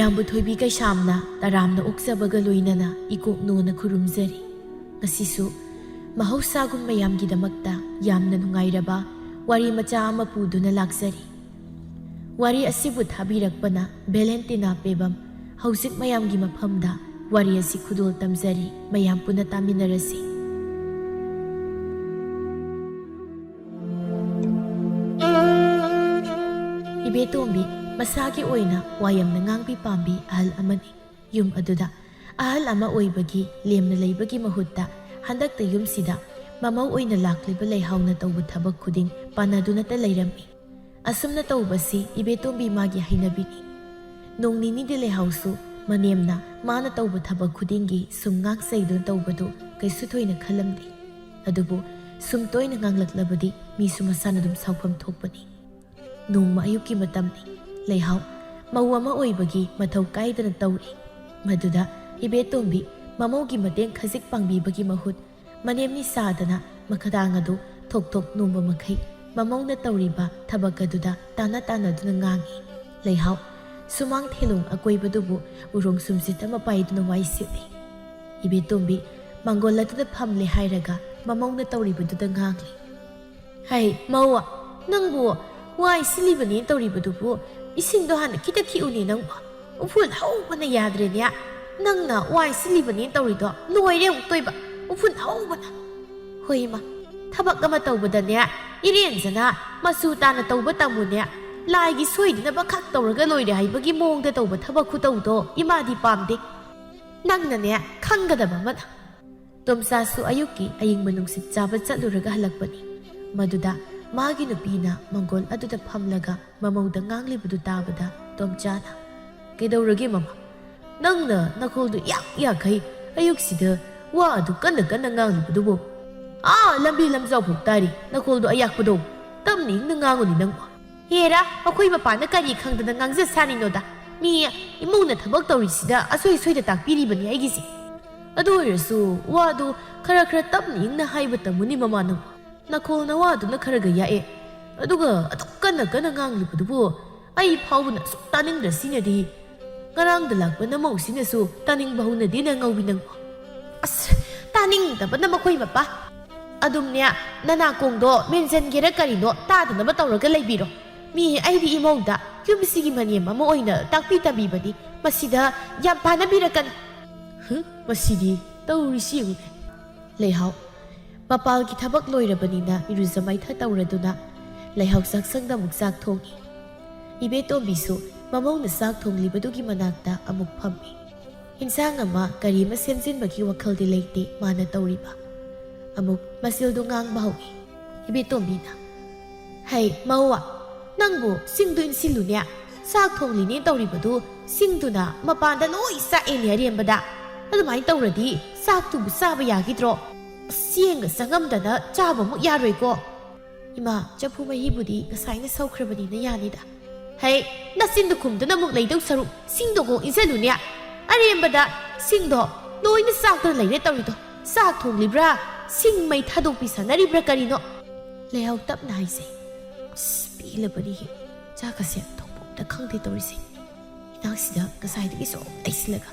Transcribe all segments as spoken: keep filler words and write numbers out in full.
ꯃꯌꯥꯝꯕꯨ ꯊꯣꯏꯕꯤ ꯀꯩꯁꯥꯝꯅ ꯇꯔꯥꯝꯅ ꯑꯣꯛꯆꯕꯒ ꯂꯣꯏꯅꯅ ꯏꯀꯣꯛ ꯅꯣꯟꯅ ꯈꯨꯔꯨꯝꯖꯔꯤ꯫ ꯉꯁꯤꯁꯨ ꯃꯍꯧꯁꯥꯒꯨꯝ ꯃꯌꯥꯝꯒꯤꯗꯃꯛꯇ ꯌꯥꯝꯅ ꯅꯨꯡꯉꯥꯏꯔꯕ ꯋꯥꯔꯤ ꯃꯆꯥ ꯑꯃ ꯄꯨꯗꯨꯅ ꯂꯥꯛꯆꯔꯤ꯫ ꯋꯥꯔꯤ ꯑꯁꯤꯕꯨ ꯊꯥꯕꯤꯔꯛꯄꯅ ꯚꯦꯂꯦꯟꯇꯤꯅꯥ ꯄꯦꯕꯝ꯫ ꯍꯧꯖꯤꯛ ꯃꯌꯥꯝꯒꯤ ꯃꯐꯝꯗ ꯋꯥꯔꯤ ꯑꯁꯤ ꯈꯨꯗꯣꯜ ꯇꯝꯖꯔꯤ, ꯃꯌꯥꯝ ꯄꯨꯟꯅ ꯇꯥꯃꯤꯟꯅꯔꯁꯤ꯫ ꯏꯕꯦꯇꯣꯝꯕꯤ ꯃꯁꯥꯒꯤ ꯑꯣꯏꯅ ꯋꯥ ꯌꯥꯝꯅ ꯉꯥꯡꯕꯤ ꯄꯥꯝꯕꯤ ꯑꯍꯜ ꯑꯃꯅꯤ꯫ ꯌꯨꯝ ꯑꯗꯨꯗ ꯑꯍꯜ ꯑꯃ ꯑꯣꯏꯕꯒꯤ ꯂꯦꯝꯅ ꯂꯩꯕꯒꯤ ꯃꯍꯨꯠꯇ ꯍꯟꯗꯛꯇ ꯌꯨꯝꯁꯤꯗ ꯃꯃꯧ ꯑꯣꯏꯅ ꯂꯥꯛꯂꯤꯕ ꯂꯩꯍꯥꯎꯅ ꯇꯧꯕ ꯊꯕꯛ ꯈꯨꯗꯤꯡ ꯄꯥꯟꯅꯗꯨꯅꯇ ꯂꯩꯔꯝꯃꯤ꯫ ꯑꯁꯨꯝꯅ ꯇꯧꯕꯁꯤ ꯏꯕꯦꯇꯣꯝꯕꯤ ꯃꯥꯒꯤ ꯍꯩꯅꯕꯤꯅꯤ꯫ ꯅꯣꯡ ꯅꯤꯅꯤꯗꯤ ꯂꯩꯍꯥꯎꯁꯨ ꯃꯅꯦꯝꯅ ꯃꯥꯅ ꯇꯧꯕ ꯊꯕꯛ ꯈꯨꯗꯤꯡꯒꯤ ꯁꯨꯝ ꯉꯥꯛꯆꯩꯗꯨꯅ ꯇꯧꯕꯗꯨ ꯀꯩꯁꯨ ꯊꯣꯏꯅ ꯈꯜꯂꯝꯗꯦ꯫ ꯑꯗꯨꯕꯨ ꯁꯨꯝ ꯇꯣꯏꯅ ꯉꯥꯡꯂꯛꯂꯕꯗꯤ ꯃꯤꯁꯨ ꯃꯁꯥꯅ ꯑꯗꯨꯝ ꯁꯥꯎꯐꯝ ꯊꯣꯛꯄꯅꯤ꯫ ꯅꯣꯡꯃ ꯑꯌꯨꯛꯀꯤ ꯃꯇꯝꯅꯤ꯫ ꯂꯩꯍꯥꯎ ꯃꯧ ꯑꯃ ꯑꯣꯏꯕꯒꯤ ꯃꯊꯧ ꯀꯥꯏꯗꯅ ꯇꯧꯔꯤ꯫ ꯃꯗꯨꯗ ꯏꯕꯦꯇꯣꯝꯕꯤ ꯃꯃꯧꯒꯤ ꯃꯇꯦꯡ ꯈꯖꯤꯛ ꯄꯥꯡꯕꯤꯕꯒꯤ ꯃꯍꯨꯠ ꯃꯅꯦꯝꯅꯤ ꯁꯥꯗꯅ ꯃꯈꯗꯥꯡ ꯑꯗꯨ ꯊꯣꯛ ꯊꯣꯛ ꯅꯣꯝꯕ ꯃꯈꯩ ꯃꯃꯧꯅ ꯇꯧꯔꯤꯕ ꯊꯕꯛ ꯑꯗꯨꯗ ꯇꯥꯟꯅ ꯇꯥꯟꯅꯗꯨꯅ ꯉꯥꯡꯏ꯫ ꯂꯩꯍꯥꯎ ꯁꯨꯃꯥꯡ ꯊꯦꯂꯣꯡ ꯑꯀꯣꯏꯕꯗꯨꯕꯨ ꯎꯔꯣꯡ ꯁꯨꯝꯖꯤꯠ ꯑꯃ ꯄꯥꯏꯗꯨꯅ ꯋꯥꯏ ꯁꯤꯠꯂꯤ꯫ ꯏꯕꯦꯇꯣꯝꯕꯤ ꯃꯥꯡꯒꯣꯜ ꯑꯗꯨꯗ ꯐꯝꯂꯦ ꯍꯥꯏꯔꯒ ꯃꯃꯧꯅ ꯇꯧꯔꯤꯕꯗꯨꯗ ꯉꯥꯡꯂꯤ꯫ "ꯍꯩ, ꯃꯧ, ꯅꯪꯕꯨ ꯋꯥꯏ ꯁꯤꯠꯂꯤꯕꯅꯦ ꯇꯧꯔꯤꯕꯗꯨꯕꯨ ꯏꯁꯤꯡꯗꯣ ꯍꯥꯟꯅ ꯈꯤꯇ ꯈꯤꯛꯎꯅꯦ ꯅꯪꯕꯨ꯫ ꯎꯐꯨꯜ ꯍꯧꯕꯅ ꯌꯥꯗ꯭ꯔꯦꯅꯦ꯫ ꯅꯪꯅ ꯋꯥꯏ ꯁꯤꯠꯂꯤꯕꯅꯦ ꯇꯧꯔꯤꯗꯣ ꯂꯣꯏꯔꯦ ꯑꯃꯨꯛꯇꯣꯏꯕ꯫ ꯎꯐꯨꯜ ꯍꯧꯕꯅ꯫ ꯍꯣꯏ ꯏꯃꯥ, ꯊꯕꯛ ꯑꯃ ꯇꯧꯕꯗꯅꯦ ꯏꯔꯦꯟꯖꯅ ꯃꯆꯨ ꯇꯥꯅ ꯇꯧꯕ ꯇꯝꯃꯨꯅꯦ꯫ ꯂꯥꯏꯒꯤ ꯁꯣꯏꯗꯅꯕ ꯈꯛ ꯇꯧꯔꯒ ꯂꯣꯏꯔꯦ ꯍꯥꯏꯕꯒꯤ ꯃꯑꯣꯡꯗ ꯇꯧꯕ ꯊꯕꯛ ꯈꯨꯇꯧꯗꯣ ꯏꯃꯥꯗꯤ ꯄꯥꯝꯗꯦ꯫ ꯅꯪꯅꯅꯦ ꯈꯪꯒꯗꯕ ꯑꯃꯅ" ꯇꯣꯝꯆꯥꯁꯨ ꯑꯌꯨꯛꯀꯤ ꯑꯌꯤꯡꯕ ꯅꯨꯡꯁꯤꯠ ꯆꯥꯕ ꯆꯠꯂꯨꯔꯒ ꯍꯜꯂꯛꯄꯅꯤ꯫ ꯃꯗꯨꯗ ꯃꯥꯒꯤ ꯅꯨꯄꯤꯅ ꯃꯪꯒꯣꯜ ꯑꯗꯨꯗ ꯐꯝꯂꯒ ꯃꯃꯧꯗ ꯉꯥꯡꯂꯤꯕꯗꯨ ꯇꯥꯕꯗ ꯇꯣꯝꯆꯥꯅ, "ꯀꯩꯗꯧꯔꯒꯦ ꯃꯃꯥ? ꯅꯪꯅ ꯅꯈꯣꯜꯗꯨ ꯌꯥꯛ ꯌꯥꯛꯈꯩ ꯑꯌꯨꯛꯁꯤꯗ ꯋꯥ ꯑꯗꯨ ꯀꯟꯅ ꯀꯟꯅ ꯉꯥꯡꯂꯤꯕꯗꯨꯕꯨ? ꯑꯥ ꯂꯝꯕꯤ ꯂꯝꯖꯥꯎ ꯐꯥꯎ ꯇꯥꯔꯤ ꯅꯈꯣꯜꯗꯨ ꯑꯌꯥꯛꯄꯗꯣ꯫ ꯇꯞꯅ ꯏꯪꯅ ꯉꯥꯡꯉꯨꯅꯤ ꯅꯪꯕꯨ꯫ ꯍꯦꯔꯥ, ꯑꯩꯈꯣꯏ ꯃꯄꯥꯟꯗ ꯀꯔꯤ ꯈꯪꯗꯅ ꯉꯥꯡꯖ ꯁꯥꯔꯤꯅꯣꯗ? ꯃꯤ ꯏꯃꯨꯡꯅ ꯊꯕꯛ ꯇꯧꯔꯤꯁꯤꯗ ꯑꯁꯣꯏ ꯁꯣꯏꯗ ꯇꯥꯛꯄꯤꯔꯤꯕꯅꯤ ꯑꯩꯒꯤꯁꯦ꯫ ꯑꯗꯨ ꯑꯣꯏꯔꯁꯨ ꯋꯥꯗꯨ ꯈꯔ ꯈꯔ ꯇꯞꯅ ꯏꯪꯅ ꯍꯥꯏꯕ ꯇꯝꯃꯨꯅꯦ ꯃꯃꯥ ꯅꯪꯕꯨ꯫ ꯅꯈꯣꯜ ꯅꯋꯥꯗꯨꯅ ꯈꯔꯒ ꯌꯥꯛꯑꯦ꯫ ꯑꯗꯨꯒ ꯑꯗꯨꯛ ꯀꯟꯅ ꯀꯟꯅ ꯉꯥꯡꯂꯤꯕꯗꯨꯕꯨ ꯑꯩ ꯐꯥꯎꯕꯅ ꯑꯁꯨꯛ ꯇꯥꯅꯤꯡꯗ꯭ꯔꯁꯤꯅꯗꯤ꯫ ꯉꯔꯥꯡꯗ ꯂꯥꯛꯄ ꯅꯃꯧꯁꯤꯅꯁꯨ ꯇꯥꯅꯤꯡꯕ ꯍꯧꯅꯗꯦꯅ ꯉꯧꯕꯤ ꯅꯪꯕꯣ꯫ ꯑꯁ, ꯇꯥꯅꯤꯡꯗꯕꯅ ꯃꯈꯣꯏ ꯃꯄꯥ꯫ ꯑꯗꯨꯝꯅꯦ, ꯅꯅꯥꯀꯣꯡꯗꯣ ꯃꯦꯟꯁꯤꯟꯒꯦꯔ ꯀꯔꯤꯅꯣ ꯇꯥꯗꯅꯕ ꯇꯧꯔꯒ ꯂꯩꯕꯤꯔꯣ꯫ ꯃꯤ ꯑꯩꯗꯤ ꯏꯃꯧꯗ ꯌꯨꯝꯁꯤꯒꯤ ꯃꯅꯦꯝ ꯑꯃ ꯑꯣꯏꯅ ꯇꯥꯛꯄꯤ ꯇꯝꯕꯤꯕꯅꯤ꯫ ꯃꯁꯤꯗ ꯌꯥꯝ ꯐꯥꯅꯕꯤꯔꯛꯀꯅꯤ꯫ ꯍꯨꯝ, ꯃꯁꯤꯗꯤ ꯇꯧꯔꯤꯁꯤ ꯌꯦꯡꯉꯨꯅꯦ꯫ ꯂꯩꯍꯥꯎ꯫ ꯃꯄꯥꯜꯒꯤ ꯊꯕꯛ ꯂꯣꯏꯔꯕꯅꯤꯅ ꯏꯔꯨꯖ ꯃꯥꯏꯊ ꯇꯧꯔꯗꯨꯅ ꯂꯩꯍꯥꯎ ꯆꯥꯛꯁꯪꯗ ꯑꯃꯨꯛ ꯆꯥꯛ ꯊꯣꯡꯉꯤ꯫ ꯏꯕꯦꯇꯣꯝꯕꯤꯁꯨ ꯃꯃꯧꯅ ꯆꯥꯛ ꯊꯣꯡꯂꯤꯕꯗꯨꯒꯤ ꯃꯅꯥꯛꯇ ꯑꯃꯨꯛ ꯐꯝꯃꯤ꯫ ꯏꯟꯁꯥꯡ ꯑꯃ ꯀꯔꯤ ꯑꯃ ꯁꯦꯝꯖꯤꯟꯕꯒꯤ ꯋꯥꯈꯜꯗꯤ ꯂꯩꯇꯦ ꯃꯥꯅ ꯇꯧꯔꯤꯕ꯫ ꯑꯃꯨꯛ ꯃꯆꯤꯜꯗꯨ ꯉꯥꯡꯕ ꯍꯧꯏ꯫ ꯏꯕꯦꯇꯣꯝꯕꯤꯅ, "ꯍꯩ, ꯃꯧ, ꯅꯪꯕꯨ ꯁꯤꯡꯗꯨ ꯏꯟꯁꯤꯜꯂꯨꯅꯦ꯫ ꯆꯥꯛ ꯊꯣꯡꯂꯤꯅꯦ ꯇꯧꯔꯤꯕꯗꯨ ꯁꯤꯡꯗꯨꯅ ꯃꯄꯥꯟꯗ ꯂꯣꯏ ꯆꯥꯛꯑꯦꯅꯦ ꯑꯔꯦꯝꯕꯗ꯫ ꯑꯗꯨꯃꯥꯏꯅ ꯇꯧꯔꯗꯤ ꯆꯥꯛꯇꯨꯕꯨ ꯆꯥꯕ ꯌꯥꯈꯤꯗ꯭ꯔꯣ? ꯆꯦꯡꯒ ꯆꯪꯉꯝꯗꯅ ꯆꯥꯕꯃꯨꯛ ꯌꯥꯔꯣꯏꯀꯣ꯫" "ꯏꯃꯥ, ꯆꯐꯨ ꯃꯍꯤꯕꯨꯗꯤ ꯉꯁꯥꯏꯅ ꯁꯧꯈ꯭ꯔꯕꯅꯤꯅ ꯌꯥꯅꯤꯗ꯫" "ꯍꯩ, ꯅꯆꯤꯟꯗꯨ ꯈꯨꯝꯗꯨꯅ ꯑꯃꯨꯛ ꯂꯩꯗꯧ ꯁꯔꯨꯛ ꯁꯤꯡꯗꯣ ꯀꯣꯛ ꯏꯟꯁꯤꯜꯂꯨꯅꯦ꯫ ꯑꯔꯦꯝꯕꯗ ꯁꯤꯡꯗꯣ ꯂꯣꯏꯅ ꯆꯥꯛꯇꯅ ꯂꯩꯔꯦ ꯇꯧꯔꯤꯗꯣ꯫ ꯆꯥꯛ ꯊꯣꯡꯂꯤꯕ꯭ꯔꯥ, ꯁꯤꯡ ꯃꯩ ꯊꯥꯗꯣꯛꯄꯤ ꯁꯥꯟꯅꯔꯤꯕ꯭ꯔꯥ ꯀꯔꯤꯅꯣ?" ꯂꯩꯍꯥꯎ ꯇꯞꯅ ꯍꯥꯏꯖꯩ꯫ ꯑꯁ, ꯄꯦꯜꯂꯕꯅꯤꯍꯦ꯫ ꯆꯥꯛꯀꯁꯦ ꯊꯣꯡꯐꯝꯗ ꯈꯪꯗꯦ ꯇꯧꯔꯤꯁꯦ꯫ ꯏꯅꯥꯛꯁꯤꯗ ꯉꯁꯥꯏꯗꯒꯤ ꯁꯨꯝ ꯂꯩꯁꯤꯜꯂꯒ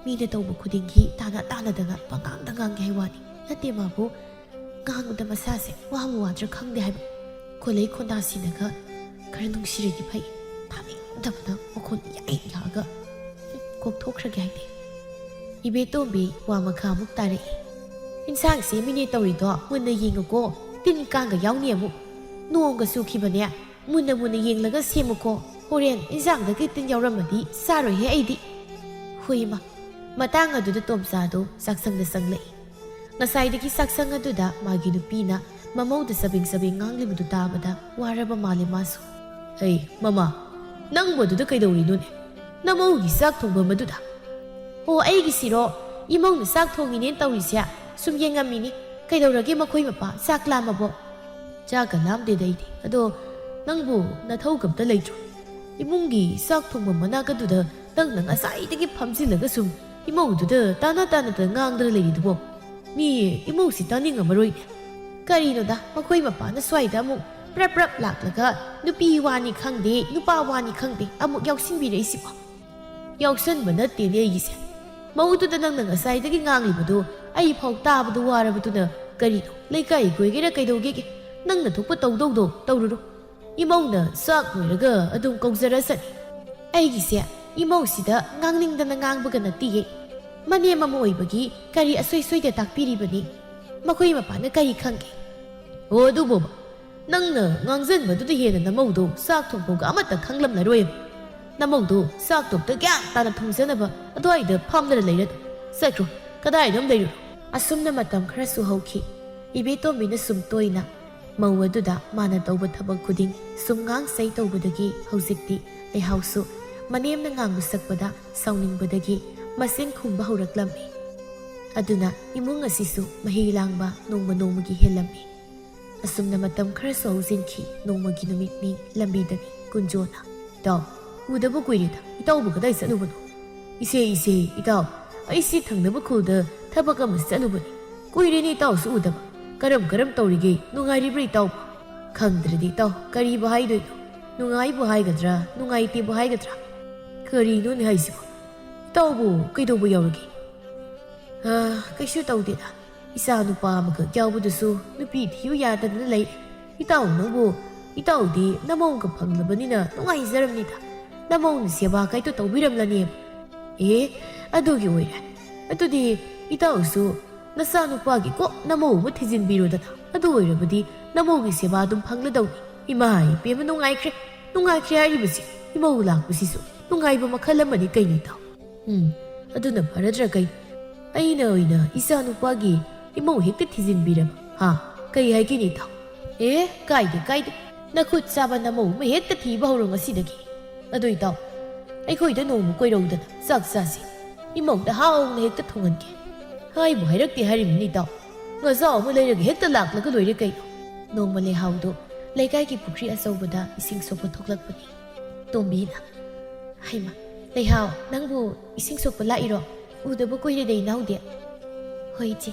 ꯃꯤꯅ ꯇꯧꯕ ꯈꯨꯗꯤꯡꯒꯤ ꯇꯥꯅ ꯇꯥꯅꯗꯅ ꯄꯉꯥꯡꯗ ꯉꯥꯡꯒꯦ ꯍꯥꯏ ꯋꯥꯅꯤ꯫ ꯅꯠꯇꯦ ꯃꯥꯕꯨ, ꯉꯥꯡꯕꯗ ꯃꯁꯥꯁꯦ ꯋꯥꯕ ꯋꯥꯗ꯭ꯔꯥ ꯈꯪꯗꯦ ꯍꯥꯏꯕ꯫ ꯈꯣꯂꯩ ꯈꯣꯟꯗꯥ ꯁꯤꯅꯒ ꯈꯔ ꯅꯨꯡꯁꯤꯔꯗꯤ ꯐꯩ꯫ ꯇꯥꯅꯤꯡꯗꯕꯅ ꯃꯈꯣꯟ ꯌꯥꯏ ꯌꯥꯛꯑꯒ ꯀꯣꯛꯊꯣꯛꯈ꯭ꯔꯒꯦ ꯍꯥꯏꯗꯦ꯫ ꯏꯕꯦꯇꯣꯝꯕꯤ ꯋꯥ ꯃꯈꯥ ꯑꯃꯨꯛ ꯇꯥꯔꯛꯏ꯫ "ꯏꯟꯁꯥꯡ ꯁꯦꯝꯃꯤꯅꯦ ꯇꯧꯔꯤꯗꯣ ꯃꯨꯟꯅ ꯌꯦꯡꯉꯨꯀꯣ, ꯇꯤꯟ ꯀꯥꯡꯒ ꯌꯥꯎꯅꯤ ꯑꯃꯨꯛ꯫ ꯅꯣꯡꯒ ꯆꯨꯈꯤꯕꯅꯦ, ꯃꯨꯟꯅ ꯃꯨꯟꯅ ꯌꯦꯡꯂꯒ ꯁꯦꯝꯃꯨꯀꯣ꯫ ꯍꯣꯔꯦꯟ ꯏꯟꯁꯥꯡꯗꯒꯤ ꯇꯤꯟ ꯌꯥꯎꯔꯝꯃꯗꯤ ꯆꯥꯔꯣꯏꯍꯦ ꯑꯩꯗꯤ꯫" ꯍꯣꯏ ꯏꯃꯥ꯫ ꯃꯇꯥꯡ ꯑꯗꯨꯗ ꯇꯣꯝꯆꯥꯗꯣ ꯆꯥꯛꯁꯪꯗ ꯆꯪꯂꯛꯏ꯫ ꯉꯁꯥꯏꯗꯒꯤ ꯆꯥꯛꯁꯪ ꯑꯗꯨꯗ ꯃꯥꯒꯤ ꯅꯨꯄꯤꯅ ꯃꯃꯧꯗ ꯆꯕꯦꯡ ꯆꯕꯦꯡ ꯉꯥꯡꯂꯤꯕꯗꯨ ꯇꯥꯕꯗ ꯋꯥꯔꯕ ꯃꯥꯜꯂꯦ ꯃꯥꯁꯨ꯫ "ꯑꯩ, ꯃꯃꯥ, ꯅꯪꯕꯨ ꯑꯗꯨꯗ ꯀꯩꯗꯧꯔꯤꯅꯣꯅꯦ? ꯅꯃꯧꯒꯤ ꯆꯥꯛ ꯊꯣꯡꯐꯝ ꯑꯗꯨꯗ?" "ꯑꯣ, ꯑꯩꯒꯤꯁꯤꯔꯣ? ꯏꯃꯧꯅ ꯆꯥꯛ ꯊꯣꯡꯉꯤꯅꯦꯅ ꯇꯧꯔꯤꯁꯦ꯫ ꯁꯨꯝ ꯌꯦꯡꯉꯝꯃꯤꯅꯤ꯫ ꯀꯩꯗꯧꯔꯒꯦ ꯃꯈꯣꯏ ꯃꯄꯥ? ꯆꯥꯛ ꯂꯥꯝꯃꯕꯣ?" "ꯆꯥꯛꯀ ꯂꯥꯝꯗꯦꯗ ꯑꯩꯗꯤ꯫ ꯑꯗꯣ ꯅꯪꯕꯨ ꯅꯊꯧ ꯀꯝꯇ ꯂꯩꯇ꯭ꯔꯣ? ꯏꯃꯨꯡꯒꯤ ꯆꯥꯛ ꯊꯣꯡꯐꯝ ꯃꯅꯥꯛ ꯑꯗꯨꯗ ꯅꯪꯅ ꯉꯁꯥꯏꯗꯒꯤ ꯐꯝꯖꯤꯜꯂꯒ ꯁꯨꯝ ꯏꯃꯧꯗꯨꯗ ꯇꯥꯅ ꯇꯥꯅꯗ ꯉꯥꯡꯗꯅ ꯂꯩꯔꯤꯗꯨꯕꯣ? ꯃꯤ ꯏꯃꯧꯁꯤ ꯇꯥꯅꯤꯡꯉꯝꯃꯔꯣꯏꯅꯦ꯫" "ꯀꯔꯤꯅꯣꯗ, ꯃꯈꯣꯏ ꯃꯄꯥꯅ ꯁ꯭ꯋꯥꯏꯗ ꯑꯃꯨꯛ ꯄ꯭ꯔꯞ ꯄ꯭ꯔꯞ ꯂꯥꯛꯂꯒ ꯅꯨꯄꯤ ꯋꯥꯅꯤ ꯈꯪꯗꯦ, ꯅꯨꯄꯥ ꯋꯥꯅꯤ ꯈꯪꯗꯦ ꯑꯃꯨꯛ ꯌꯥꯎꯁꯤꯟꯕꯤꯔꯛꯏꯁꯤꯕꯣ?" ꯌꯥꯎꯁꯟꯕ ꯅꯠꯇꯦꯅꯦ ꯑꯩꯒꯤꯁꯦ꯫ ꯃꯧꯗꯨꯗ ꯅꯪꯅ ꯉꯁꯥꯏꯗꯒꯤ ꯉꯥꯡꯂꯤꯕꯗꯨ ꯑꯩ ꯐꯥꯎ ꯇꯥꯕꯗ ꯋꯥꯔꯕꯗꯨꯅ ꯀꯔꯤꯅꯣ? ꯂꯩꯀꯥꯏꯒꯤ ꯀꯣꯏꯒꯦꯔꯥ ꯀꯩꯗꯧꯒꯦꯒꯦ? ꯅꯪꯅ ꯊꯣꯛꯄ ꯇꯧꯗꯧꯗꯣ ꯇꯧꯔꯨꯔꯣ꯫ ꯏꯃꯧꯅ ꯆꯥꯛ ꯂꯣꯏꯔꯒ ꯑꯗꯨꯝ ꯀꯧꯖꯔꯁꯅꯤ꯫ ꯑꯩꯒꯤꯁꯦ ꯏꯃꯧꯁꯤꯗ ꯉꯥꯡꯅꯤꯡꯗꯅ ꯉꯥꯡꯕꯒ ꯅꯠꯇꯤꯌꯦ꯫ ꯃꯅꯦꯝ ꯑꯃ ꯑꯣꯏꯕꯒꯤ ꯀꯔꯤ ꯑꯁꯣꯏ ꯁꯣꯏꯗ ꯇꯥꯛꯄꯤꯔꯤꯕꯅꯤ꯫ ꯃꯈꯣꯏ ꯃꯄꯥꯅ ꯀꯔꯤ ꯈꯪꯒꯦ? ꯑꯣ, ꯑꯗꯨꯕꯨꯕ, ꯅꯪꯅ ꯉꯥꯡꯖꯟꯕꯗꯨꯗ ꯍꯦꯟꯅ ꯅꯃꯧꯗꯣ ꯆꯥꯛ ꯊꯣꯡꯐꯝꯒ ꯑꯃꯠꯇ ꯈꯪꯂꯝꯂꯔꯣꯏꯕ꯫ ꯅꯃꯧꯗꯣ ꯆꯥꯛ ꯊꯣꯡꯕꯗ ꯒ꯭ꯌꯥꯟ ꯇꯥꯅ ꯊꯣꯡꯖꯅꯕ ꯑꯗꯨꯋꯥꯏꯗ ꯐꯝꯗꯅ ꯂꯩꯔꯗ ꯆꯠꯈ꯭ꯔꯣ꯫ ꯀꯗꯥꯏꯗ ꯑꯃ ꯂꯩꯔꯨꯔꯣ? ꯑꯁꯨꯝꯅ ꯃꯇꯝ ꯈꯔꯁꯨ ꯍꯧꯈꯤ꯫ ꯏꯕꯦꯇꯣꯝꯕꯤꯅ ꯁꯨꯝ ꯇꯣꯏꯅ ꯃꯧ ꯑꯗꯨꯗ ꯃꯥꯅ ꯇꯧꯕ ꯊꯕꯛ ꯈꯨꯗꯤꯡ ꯁꯨꯝ ꯉꯥꯡ ꯁꯩ ꯇꯧꯕꯗꯒꯤ ꯍꯧꯖꯤꯛꯇꯤ ꯂꯩꯍꯥꯎꯁꯨ ꯃꯅꯦꯝꯅ ꯉꯥꯡꯕ ꯁꯛꯄꯗ ꯁꯥꯎꯅꯤꯡꯕꯗꯒꯤ ꯃꯆꯤꯟ ꯈꯨꯝꯕ ꯍꯧꯔꯛꯂꯝꯃꯤ꯫ ꯑꯗꯨꯅ ꯏꯃꯨꯡ ꯑꯁꯤꯁꯨ ꯃꯍꯤ ꯂꯥꯡꯕ ꯅꯣꯡꯃ ꯅꯣꯡꯃꯒꯤ ꯍꯦꯜꯂꯝꯃꯤ꯫ ꯑꯁꯨꯝꯅ ꯃꯇꯝ ꯈꯔꯁꯨ ꯍꯧꯖꯤꯟꯈꯤ꯫ ꯅꯣꯡꯃꯒꯤ ꯅꯨꯃꯤꯠꯅꯤ꯫ ꯂꯝꯕꯤꯗꯅꯤ ꯀꯨꯟꯖꯣꯅ, "ꯏꯇꯥꯎ, ꯎꯗꯕ ꯀꯨꯏꯔꯦꯗ꯫ ꯏꯇꯥꯎꯕꯨ ꯀꯗꯥꯏ ꯆꯠꯂꯨꯕꯅꯣ?" "ꯏꯆꯦ, ꯏꯆꯦ, ꯏꯇꯥꯎ, ꯑꯩꯁꯤ ꯊꯪꯅꯕ ꯈꯨꯜꯗ ꯊꯕꯛ ꯑꯃ ꯆꯠꯂꯨꯕꯅꯤ꯫ ꯀꯨꯏꯔꯦꯅꯦ ꯏꯇꯥꯎꯁꯨ ꯎꯗꯕ꯫ ꯀꯔꯝ ꯀꯔꯝ ꯇꯧꯔꯤꯒꯦ? ꯅꯨꯡꯉꯥꯏꯔꯤꯕ꯭ꯔꯥ ꯏꯇꯥꯎꯕꯨ?" "ꯈꯪꯗ꯭ꯔꯗꯤ ꯏꯇꯥꯎ, ꯀꯔꯤꯕꯨ ꯍꯥꯏꯗꯣꯏꯅꯣ? ꯅꯨꯡꯉꯥꯏꯕꯨ ꯍꯥꯏꯒꯗ꯭ꯔꯥ, ꯅꯨꯡꯉꯥꯏꯇꯦꯕꯨ ꯍꯥꯏꯒꯗ꯭ꯔꯥ? ꯀꯔꯤꯅꯣꯅꯦ ꯍꯥꯏꯁꯤꯕꯣ? ꯏꯇꯥꯎꯕꯨ ꯀꯩꯗꯧꯕ ꯌꯥꯎꯔꯒꯦ?" "ꯑ, ꯀꯩꯁꯨ ꯇꯧꯗꯦꯗ꯫ ꯏꯆꯥ ꯅꯨꯄꯥ ꯑꯃꯈꯛ ꯌꯥꯎꯕꯗꯨꯁꯨ ꯅꯨꯄꯤ ꯊꯤꯌꯨ ꯌꯥꯗꯗꯅ ꯂꯩꯔꯦ꯫ ꯏꯇꯥꯎ ꯅꯪꯕꯨ, ꯏꯇꯥꯎꯗꯤ ꯅꯃꯧꯒ ꯐꯪꯂꯕꯅꯤꯅ ꯅꯨꯡꯉꯥꯏꯖꯔꯝꯅꯤꯗ꯫ ꯅꯃꯧꯅ ꯁꯦꯕꯥ ꯀꯩꯗꯣ ꯇꯧꯕꯤꯔꯝꯂꯅꯦꯕ꯫" "ꯑꯦ, ꯑꯗꯨꯒꯤ ꯑꯣꯏꯔꯦ꯫ ꯑꯗꯨꯗꯤ ꯏꯇꯥꯎꯁꯨ ꯅꯆꯥꯅꯨꯄꯥꯒꯤ ꯀꯣꯛ ꯅꯃꯧ ꯑꯃ ꯊꯤꯖꯤꯟꯕꯤꯔꯣꯗꯅ꯫ ꯑꯗꯨ ꯑꯣꯏꯔꯕꯗꯤ ꯅꯃꯧꯒꯤ ꯁꯦꯕꯥ ꯑꯗꯨꯝ ꯐꯪꯂꯗꯧꯅꯤ꯫" "ꯏꯃꯥ ꯏꯕꯦꯝꯃ, ꯅꯨꯡꯉꯥꯏꯈ꯭ꯔꯦ꯫ ꯅꯨꯡꯉꯥꯏꯈ꯭ꯔꯦ ꯍꯥꯏꯔꯤꯕꯁꯤ꯫ ꯏꯃꯧ ꯂꯥꯛꯄꯁꯤꯁꯨ ꯅꯨꯡꯉꯥꯏꯕ ꯃꯈꯜ ꯑꯃꯅꯤ ꯀꯩꯅꯣ ꯏꯇꯥꯎ꯫" "ꯎꯝ, ꯑꯗꯨꯅ ꯐꯔꯗ꯭ꯔꯥ ꯀꯩ? ꯑꯩꯅ ꯑꯣꯏꯅ ꯏꯆꯥꯅꯨꯄꯥꯒꯤ ꯏꯃꯧ ꯍꯦꯛꯇ ꯊꯤꯖꯤꯟꯕꯤꯔꯕ? ꯍꯥ? ꯀꯩ ꯍꯥꯏꯒꯦꯅꯦ ꯏꯇꯥꯎ?" "ꯑꯦ, ꯀꯥꯏꯗꯦ, ꯀꯥꯏꯗꯦ꯫ ꯅꯈꯨꯠ ꯆꯥꯕ ꯅꯃꯧ ꯑꯃ ꯍꯦꯛꯇ ꯊꯤꯕ ꯍꯧꯔꯣ ꯉꯁꯤꯗꯒꯤ꯫ ꯑꯗꯣ ꯏꯇꯥꯎ, ꯑꯩꯈꯣꯏꯗ ꯅꯣꯡꯃ ꯀꯣꯏꯔꯧꯗꯅ ꯆꯥꯛ ꯆꯥꯁꯤ꯫ ꯏꯃꯧꯗ ꯍꯥꯎꯅ ꯍꯦꯛꯇ ꯊꯣꯡꯍꯟꯒꯦ꯫" "ꯍꯥꯏꯕꯨ ꯍꯥꯏꯔꯛꯇꯦ ꯍꯥꯏꯔꯤꯕꯅꯤ ꯏꯇꯥꯎ꯫ ꯉꯥꯖꯥꯎ ꯑꯃ ꯂꯩꯔꯒ ꯍꯦꯛꯇ ꯂꯥꯛꯂꯒ ꯂꯣꯏꯔꯦ ꯀꯩꯅꯣ꯫" ꯅꯣꯡꯃ ꯂꯩꯍꯥꯎꯗꯨ ꯂꯩꯀꯥꯏꯒꯤ ꯄꯨꯈ꯭ꯔꯤ ꯑꯆꯧꯕꯗ ꯏꯁꯤꯡ ꯁꯣꯛꯄ ꯊꯣꯛꯂꯛꯄꯅꯤ꯫ ꯇꯣꯝꯕꯤꯅ, "ꯍꯩꯃ, ꯂꯩꯍꯥꯎ, ꯅꯪꯕꯨ ꯏꯁꯤꯡ ꯁꯣꯛꯄ ꯂꯥꯛꯏꯔꯣ? ꯎꯗꯕ ꯀꯨꯏꯔꯦꯗ ꯏꯅꯥꯎꯗꯤ꯫" "ꯍꯣꯏ ꯏꯆꯦ,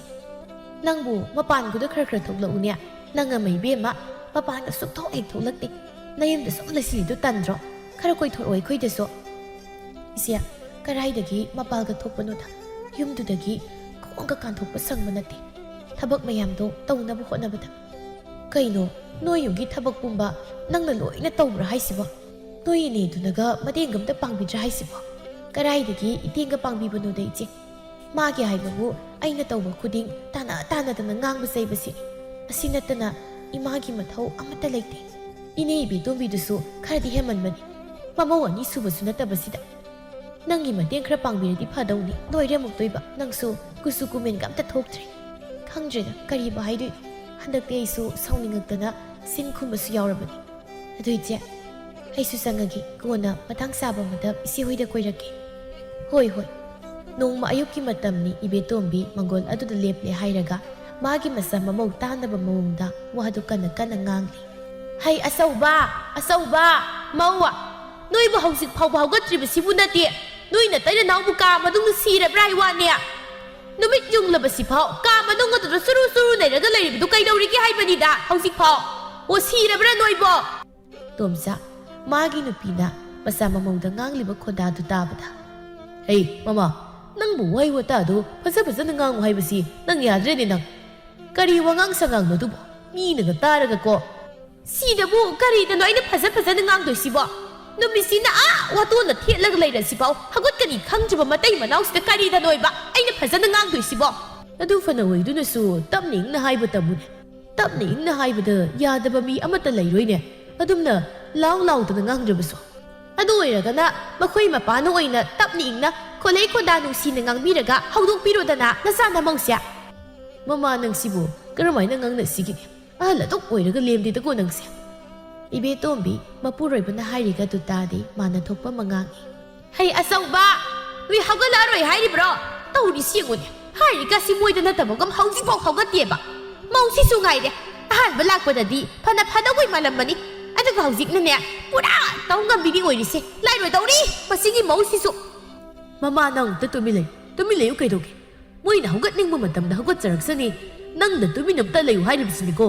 ꯅꯪꯕꯨ ꯃꯄꯥꯟꯒꯗꯣ ꯈꯔ ꯈꯔ ꯊꯣꯛꯂꯛꯎꯅꯦ꯫ ꯅꯪ ꯑꯃ ꯏꯕꯦꯝꯃ, ꯃꯄꯥꯟꯒ ꯁꯨꯛꯊꯣꯛ ꯍꯦꯛ ꯊꯣꯛꯂꯛꯇꯦ꯫ ꯅꯌꯨꯝꯗ ꯁꯨꯝ ꯂꯩꯁꯤꯜꯂꯤꯗꯣ ꯇꯟꯗ꯭ꯔꯣ? ꯈꯔ ꯀꯣꯏꯊꯣꯔꯛꯑꯣ ꯑꯩꯈꯣꯏꯗꯁꯨ꯫" "ꯏꯆꯦ, ꯀꯗꯥꯏꯗꯒꯤ ꯃꯄꯥꯜꯒ ꯊꯣꯛꯄꯅꯣꯗ, ꯌꯨꯝꯗꯨꯗꯒꯤ ꯈꯣꯡꯒ ꯀꯥꯟꯊꯣꯛꯄ ꯁꯪꯕ ꯅꯠꯇꯦ, ꯊꯕꯛ ꯃꯌꯥꯝꯗꯣ ꯇꯧꯅꯕ ꯍꯣꯠꯅꯕꯗ꯫ "ꯀꯩꯅꯣ, ꯅꯣꯏ ꯌꯨꯝꯒꯤ ꯊꯕꯛ ꯄꯨꯝꯕ ꯅꯪꯅ ꯂꯣꯏꯅ ꯇꯧꯕ꯭ꯔꯥ ꯍꯥꯏꯁꯤꯕꯣ? ꯅꯣꯏ ꯏꯅꯦꯗꯨꯅꯒ ꯃꯇꯦꯡ ꯑꯝꯇ ꯄꯥꯡꯕꯤꯗ꯭ꯔꯥ ꯍꯥꯏꯁꯤꯕꯣ?" "ꯀꯗꯥꯏꯗꯒꯤ ꯏꯇꯦꯡꯒ ꯄꯥꯡꯕꯤꯕꯅꯣꯗ, ꯏꯆꯦ꯫ ꯃꯥꯒꯤ ꯍꯥꯏꯕꯕꯨ ꯑꯩꯅ ꯇꯧꯕ ꯈꯨꯗꯤꯡ ꯇꯥꯟꯅ ꯇꯥꯟꯅꯗꯅ ꯉꯥꯡꯕ ꯆꯩꯕꯁꯤ꯫ ꯑꯁꯤ ꯅꯠꯇꯅ ꯏꯃꯥꯒꯤ ꯃꯊꯧ ꯑꯃꯠꯇ ꯂꯩꯇꯦ꯫ ꯏꯅꯦ ꯏꯕꯦꯇꯣꯝꯕꯤꯗꯨꯁꯨ ꯈꯔꯗꯤ ꯍꯦꯟꯃꯟꯕꯅꯤ, ꯃꯃꯧ ꯑꯅꯤ ꯁꯨꯕꯁꯨ ꯅꯠꯇꯕꯁꯤꯗ꯫ ꯅꯪꯒꯤ ꯃꯇꯦꯡ ꯈꯔ ꯄꯥꯡꯕꯤꯔꯗꯤ ꯐꯗꯧꯅꯤ꯫ ꯂꯣꯏꯔꯦ ꯑꯃꯨꯛꯇꯣꯏꯕ, ꯅꯪꯁꯨ ꯀꯨꯆꯨ ꯀꯨꯃꯦꯟꯒ ꯑꯝꯇ ꯊꯣꯛꯇ꯭ꯔꯦ꯫ ꯈꯪꯗ꯭ꯔꯦꯗ, ꯀꯔꯤꯕꯨ ꯍꯥꯏꯗꯣꯏꯅꯣ꯫ ꯍꯟꯗꯛꯇꯤ ꯑꯩꯁꯨ ꯁꯥꯎꯅꯤꯡꯉꯛꯇꯅ ꯁꯤꯟ ꯈꯨꯝꯕꯁꯨ ꯌꯥꯎꯔꯕꯅꯤ꯫ ꯑꯗꯨ ꯏꯆꯦ, ꯑꯩꯁꯨ ꯆꯪꯉꯒꯦ꯫ ꯀꯣꯟꯅ ꯃꯇꯥꯡ ꯆꯥꯕ ꯑꯃꯗ ꯏꯆꯦ ꯍꯣꯏꯗ ꯀꯣꯏꯔꯛꯀꯦ꯫ ꯍꯣꯏ, ꯍꯣꯏ꯫ ꯅꯣꯡꯃ ꯑꯌꯨꯛꯀꯤ ꯃꯇꯝꯅꯤ꯫ ꯏꯕꯦꯇꯣꯝꯕꯤ ꯃꯪꯒꯣꯜ ꯑꯗꯨꯗ ꯂꯦꯞꯂꯦ ꯍꯥꯏꯔꯒ ꯃꯥꯒꯤ ꯃꯆꯥ ꯃꯃꯧ ꯇꯥꯅꯕ ꯃꯑꯣꯡꯗ ꯋꯥꯗꯨ ꯀꯟꯅ ꯀꯟꯅ ꯉꯥꯡꯂꯤ꯫ "ꯍꯩ ꯑꯆꯧꯕ, ꯑꯆꯧꯕ, ꯃꯧ, ꯅꯣꯏꯕꯨ ꯍꯧꯖꯤꯛ ꯐꯥꯎꯕ ꯍꯧꯒꯠꯇ꯭ꯔꯤꯕꯁꯤꯕꯨ ꯅꯠꯇꯦ? ꯅꯣꯏ ꯅꯇꯩ ꯅꯅꯥꯎꯕꯨ ꯀꯥ ꯃꯅꯨꯡꯗ ꯁꯤꯔꯕ꯭ꯔꯥ ꯍꯥꯏ ꯋꯥꯅꯦ? ꯅꯨꯃꯤꯠ ꯌꯨꯡꯂꯕꯁꯤ ꯐꯥꯎ ꯀꯥ ꯃꯅꯨꯡ ꯑꯗꯨꯗ ꯆꯨꯔꯨ ꯆꯨꯔꯨ ꯅꯩꯔꯒ ꯂꯩꯔꯤꯕꯗꯨ ꯀꯩꯗꯧꯔꯤꯒꯦ ꯍꯥꯏꯕꯅꯤꯗ ꯍꯧꯖꯤꯛ ꯐꯥꯎ? ꯑꯣ, ꯁꯤꯔꯕ꯭ꯔꯥ ꯅꯣꯏꯕꯣ?" ꯇꯣꯝꯆꯥ, ꯃꯥꯒꯤ ꯅꯨꯄꯤꯅ ꯃꯆꯥ ꯃꯃꯧꯗ ꯉꯥꯡꯂꯤꯕ ꯈꯣꯟꯗꯥꯗꯨ ꯇꯥꯕꯗ, "ꯍꯩ, ꯃꯃꯥ, ꯅꯪꯕꯨ ꯋꯥꯍꯩ ꯋꯥꯇꯥꯗꯨ ꯐꯖ ꯐꯖꯅ ꯉꯥꯡꯉꯨ ꯍꯥꯏꯕꯁꯤ ꯅꯪ ꯌꯥꯗ꯭ꯔꯦꯅꯦ ꯅꯪ꯫ ꯀꯔꯤ ꯋꯥꯉꯥꯡ ꯁꯉꯥꯡꯅꯣ ꯑꯗꯨꯕꯨ? ꯃꯤꯅꯒ ꯇꯥꯔꯒꯀꯣ꯫" "ꯁꯤꯗꯕꯨ ꯀꯔꯤꯗꯅꯣ ꯑꯩꯅ ꯐꯖ ꯐꯖꯅ ꯉꯥꯡꯗꯣꯏꯁꯤꯕꯣ? ꯅꯨꯃꯤꯠꯁꯤꯅ ꯑꯥ ꯋꯥꯇꯣꯟꯗ ꯊꯦꯠꯂꯒ ꯂꯩꯔꯁꯤꯐꯥꯎ ꯍꯧꯒꯠꯀꯅꯤ ꯈꯪꯗ꯭ꯔꯤꯕ ꯃꯇꯩ ꯃꯅꯥꯎꯁꯤꯗ ꯀꯔꯤꯗꯅꯣꯏꯕ ꯑꯩꯅ ꯐꯖꯅ ꯉꯥꯡꯗꯣꯏꯁꯤꯕꯣ?" "ꯑꯗꯨ ꯐꯅ ꯑꯣꯏꯗꯨꯅꯁꯨ ꯇꯞꯅ ꯏꯪꯅ ꯍꯥꯏꯕ ꯇꯝꯃꯨꯅꯦ꯫ ꯇꯞꯅ ꯏꯪꯅ ꯍꯥꯏꯕꯗ ꯌꯥꯗꯕ ꯃꯤ ꯑꯃꯠꯇ ꯂꯩꯔꯣꯏꯅꯦ꯫ ꯑꯗꯨꯝꯅ ꯂꯥꯎ ꯂꯥꯎꯗꯅ ꯉꯥꯡꯗ꯭ꯔꯕꯁꯨ꯫ ꯑꯗꯨ ꯑꯣꯏꯔꯒꯅ ꯃꯈꯣꯏ ꯃꯄꯥꯅ ꯑꯣꯏꯅ ꯇꯞꯅ ꯏꯪꯅ ꯈꯣꯂꯩ ꯈꯣꯟꯗꯥ ꯅꯨꯡꯁꯤꯅ ꯉꯥꯡꯕꯤꯔꯒ ꯍꯧꯗꯣꯛꯄꯤꯔꯣꯗꯅ ꯅꯆꯥ ꯅꯃꯧꯁꯦ꯫" "ꯃꯃꯥ, ꯅꯪꯁꯤꯕꯨ ꯀꯔꯝꯍꯥꯏꯅ ꯉꯥꯡꯅꯁꯤꯒꯦ? ꯑꯍꯜ ꯑꯗꯨꯛ ꯑꯣꯏꯔꯒ ꯂꯦꯝꯗꯦꯗꯀꯣ ꯅꯪꯁꯦ꯫" ꯏꯕꯦꯇꯣꯝꯕꯤ ꯃꯄꯨꯔꯣꯏꯕꯅ ꯍꯥꯏꯔꯤꯒꯗꯨ ꯇꯥꯗꯦ, ꯃꯥꯅ ꯊꯣꯛꯄ ꯑꯃ ꯉꯥꯡꯏ꯫ "ꯍꯩ ꯑꯆꯧꯕ, ꯅꯣꯏ ꯍꯧꯒꯠꯂꯛꯑꯔꯣꯏ ꯍꯥꯏꯔꯤꯕ꯭ꯔꯣ? ꯇꯧꯔꯤꯁꯤ ꯌꯦꯡꯉꯨꯅꯦ, ꯍꯥꯏꯔꯤꯀꯥꯁꯤ ꯃꯣꯏꯗ ꯅꯠꯇꯕꯒ ꯍꯧꯖꯤꯛꯐꯥꯎ ꯍꯧꯒꯠꯇꯦꯕ꯫ ꯃꯧꯁꯤꯁꯨ ꯉꯥꯏꯔꯦ, ꯑꯍꯥꯟꯕ ꯂꯥꯛꯄꯗꯗꯤ ꯐꯅ ꯐꯗꯧꯕꯩ ꯃꯥꯜꯂꯝꯕꯅꯤ, ꯑꯗꯨꯒ ꯍꯧꯖꯤꯛꯅꯅꯦ, ꯄꯨꯔꯥ ꯇꯧ ꯉꯝꯕꯤꯅꯤ ꯑꯣꯏꯔꯤꯁꯦ꯫ ꯂꯥꯏꯔꯣꯏꯗꯧꯔꯤ ꯃꯁꯤꯒꯤ ꯃꯧꯁꯤꯁꯨ꯫" "ꯃꯃꯥ, ꯅꯪ ꯑꯝꯇ ꯇꯨꯃꯤꯟ ꯂꯩꯌꯨ, ꯇꯨꯃꯤꯟ ꯂꯩꯌꯨ ꯀꯩꯗꯧꯒꯦ? ꯃꯣꯏꯅ ꯍꯧꯒꯠꯅꯤꯡꯕ ꯃꯇꯝꯗ ꯍꯧꯒꯠꯆꯔꯛꯁꯅꯤ꯫ ꯅꯪꯅ ꯇꯨꯃꯤꯟ ꯑꯝꯇ ꯂꯩꯌꯨ ꯍꯥꯏꯔꯤꯕꯁꯤꯅꯤꯀꯣ꯫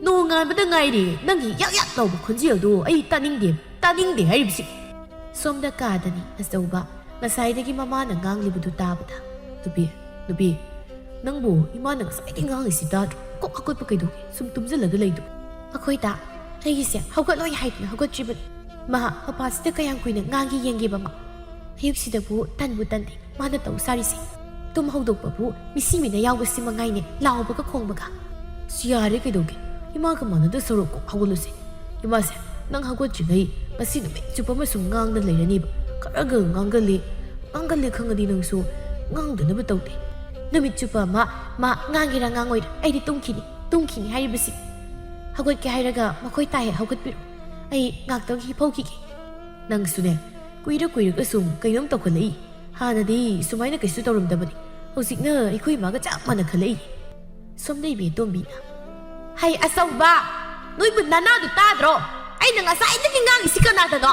ꯅꯣꯡꯉꯥꯟꯕꯗ ꯉꯥꯏꯔꯦ ꯅꯪꯒꯤ ꯌꯥꯛ ꯌꯥꯛ ꯂꯥꯎꯕ ꯈꯣꯟꯖꯦꯜꯗꯣ ꯑꯩ ꯇꯥꯅꯤꯡꯗꯦ, ꯇꯥꯅꯤꯡꯗꯦ ꯍꯥꯏꯔꯤꯕꯁꯤ꯫" ꯁꯣꯝꯗ ꯀꯥꯗꯅꯤ ꯑꯆꯧꯕ ꯉꯁꯥꯏꯗꯒꯤ ꯃꯃꯥꯅ ꯉꯥꯡꯂꯤꯕꯗꯨ ꯇꯥꯕꯗ, "ꯅꯨꯄꯤ, ꯅꯨꯄꯤ, ꯅꯪꯕꯨ ꯏꯃꯥꯅ ꯉꯁꯥꯏꯗꯒꯤ ꯉꯥꯡꯂꯤꯁꯤ ꯇꯥꯗ꯭ꯔꯣ? ꯀꯣꯛ ꯍꯥꯀꯠꯄ ꯀꯩꯗꯧꯒꯦ? ꯁꯨꯝ ꯇꯨꯝꯁꯤꯜꯂꯒ ꯂꯩꯗꯣ?" "ꯑꯩꯈꯣꯏꯗ, ꯑꯩꯒꯤꯁꯦ ꯍꯧꯒꯠꯂꯣꯏ ꯍꯥꯏꯗꯨꯅ ꯍꯧꯒꯠꯇ꯭ꯔꯤꯕꯅꯤ꯫ ꯃꯍꯥ ꯃꯄꯥꯁꯤꯗ ꯀꯌꯥꯝ ꯀꯨꯏꯅ ꯉꯥꯡꯒꯦ ꯌꯦꯡꯒꯦꯕ ꯃꯥ꯫ ꯑꯌꯨꯛꯁꯤꯗꯕꯨ ꯇꯟꯕꯨ ꯇꯟꯗꯦ ꯃꯥꯅ ꯇꯧ ꯁꯥꯔꯤꯁꯦ꯫ ꯇꯨꯝ ꯍꯧꯗꯣꯛꯄꯕꯨ ꯃꯤꯁꯤ ꯃꯤꯅ ꯌꯥꯎꯕꯁꯤ ꯃꯉꯥꯏꯅꯦ, ꯂꯥꯎꯕꯒ ꯈꯣꯡꯕꯒ꯫ ꯑꯁ, ꯌꯥꯔꯦ ꯀꯩꯗꯧꯒꯦ? ꯏꯃꯥꯒ ꯃꯥꯟꯅꯗ ꯁꯣꯔꯣꯛ ꯀꯣꯛ ꯍꯧꯒꯠꯂꯨꯁꯦ꯫ ꯏꯃꯥꯁꯦ, ꯅꯪ ꯍꯧꯒꯠꯇ꯭ꯔꯤꯉꯩ ꯉꯁꯤ ꯅꯨꯃꯤꯠ ꯆꯨꯞꯄ ꯑꯃ ꯁꯨꯝ ꯉꯥꯡꯅ ꯂꯩꯔꯅꯤꯕ꯫ ꯈꯔꯒ ꯉꯥꯡꯒꯜꯂꯤ, ꯉꯥꯡꯒꯜꯂꯤ ꯈꯪꯉꯗꯤ ꯅꯪꯁꯨ ꯉꯥꯡꯗꯅꯕ ꯇꯧꯗꯦ꯫ ꯅꯨꯃꯤꯠ ꯆꯨꯞꯄ ꯑꯃ ꯃꯥ ꯉꯥꯡꯒꯦꯔꯥ ꯉꯥꯡꯉꯣꯏꯔꯥ ꯑꯩꯗꯤ ꯇꯨꯝꯈꯤꯅꯤ, ꯇꯨꯝꯈꯤꯅꯤ ꯍꯥꯏꯔꯤꯕꯁꯤ꯫ ꯍꯧꯒꯠꯀꯦ ꯍꯥꯏꯔꯒ ꯃꯈꯣꯏ ꯇꯥ ꯍꯦꯛ ꯍꯧꯒꯠꯄꯤꯔꯣ꯫ ꯑꯩ ꯉꯥꯛꯇꯪ ꯍꯤꯞꯍꯧꯈꯤꯒꯦ꯫ ꯅꯪꯁꯨꯅꯦ, ꯀꯨꯏꯔ ꯀꯨꯏꯔꯒ ꯁꯨꯝ ꯀꯩꯅꯣꯝ ꯇꯧꯈꯠꯂꯛꯏ꯫ ꯍꯥꯟꯅꯗꯤ ꯁꯨꯃꯥꯏꯅ ꯀꯩꯁꯨ ꯇꯧꯔꯝꯗꯕꯅꯤ꯫ ꯍꯧꯖꯤꯛꯅ ꯑꯩꯈꯣꯏ ꯏꯃꯥꯒ ꯆꯞ ꯃꯥꯟꯅ ꯈꯜꯂꯛꯏ꯫" ꯁꯣꯝꯗꯩꯕꯤ ꯑꯇꯣꯝꯕꯤꯅ, "ꯍꯩ ꯑꯆꯧꯕ, ꯅꯣꯏꯕꯨ ꯅꯅꯥꯗꯨ ꯇꯥꯗ꯭ꯔꯣ? ꯑꯩꯅ ꯉꯁꯥꯏꯗꯒꯤ ꯉꯥꯡꯉꯤꯁꯤ ꯀꯅꯥꯗꯅꯣ?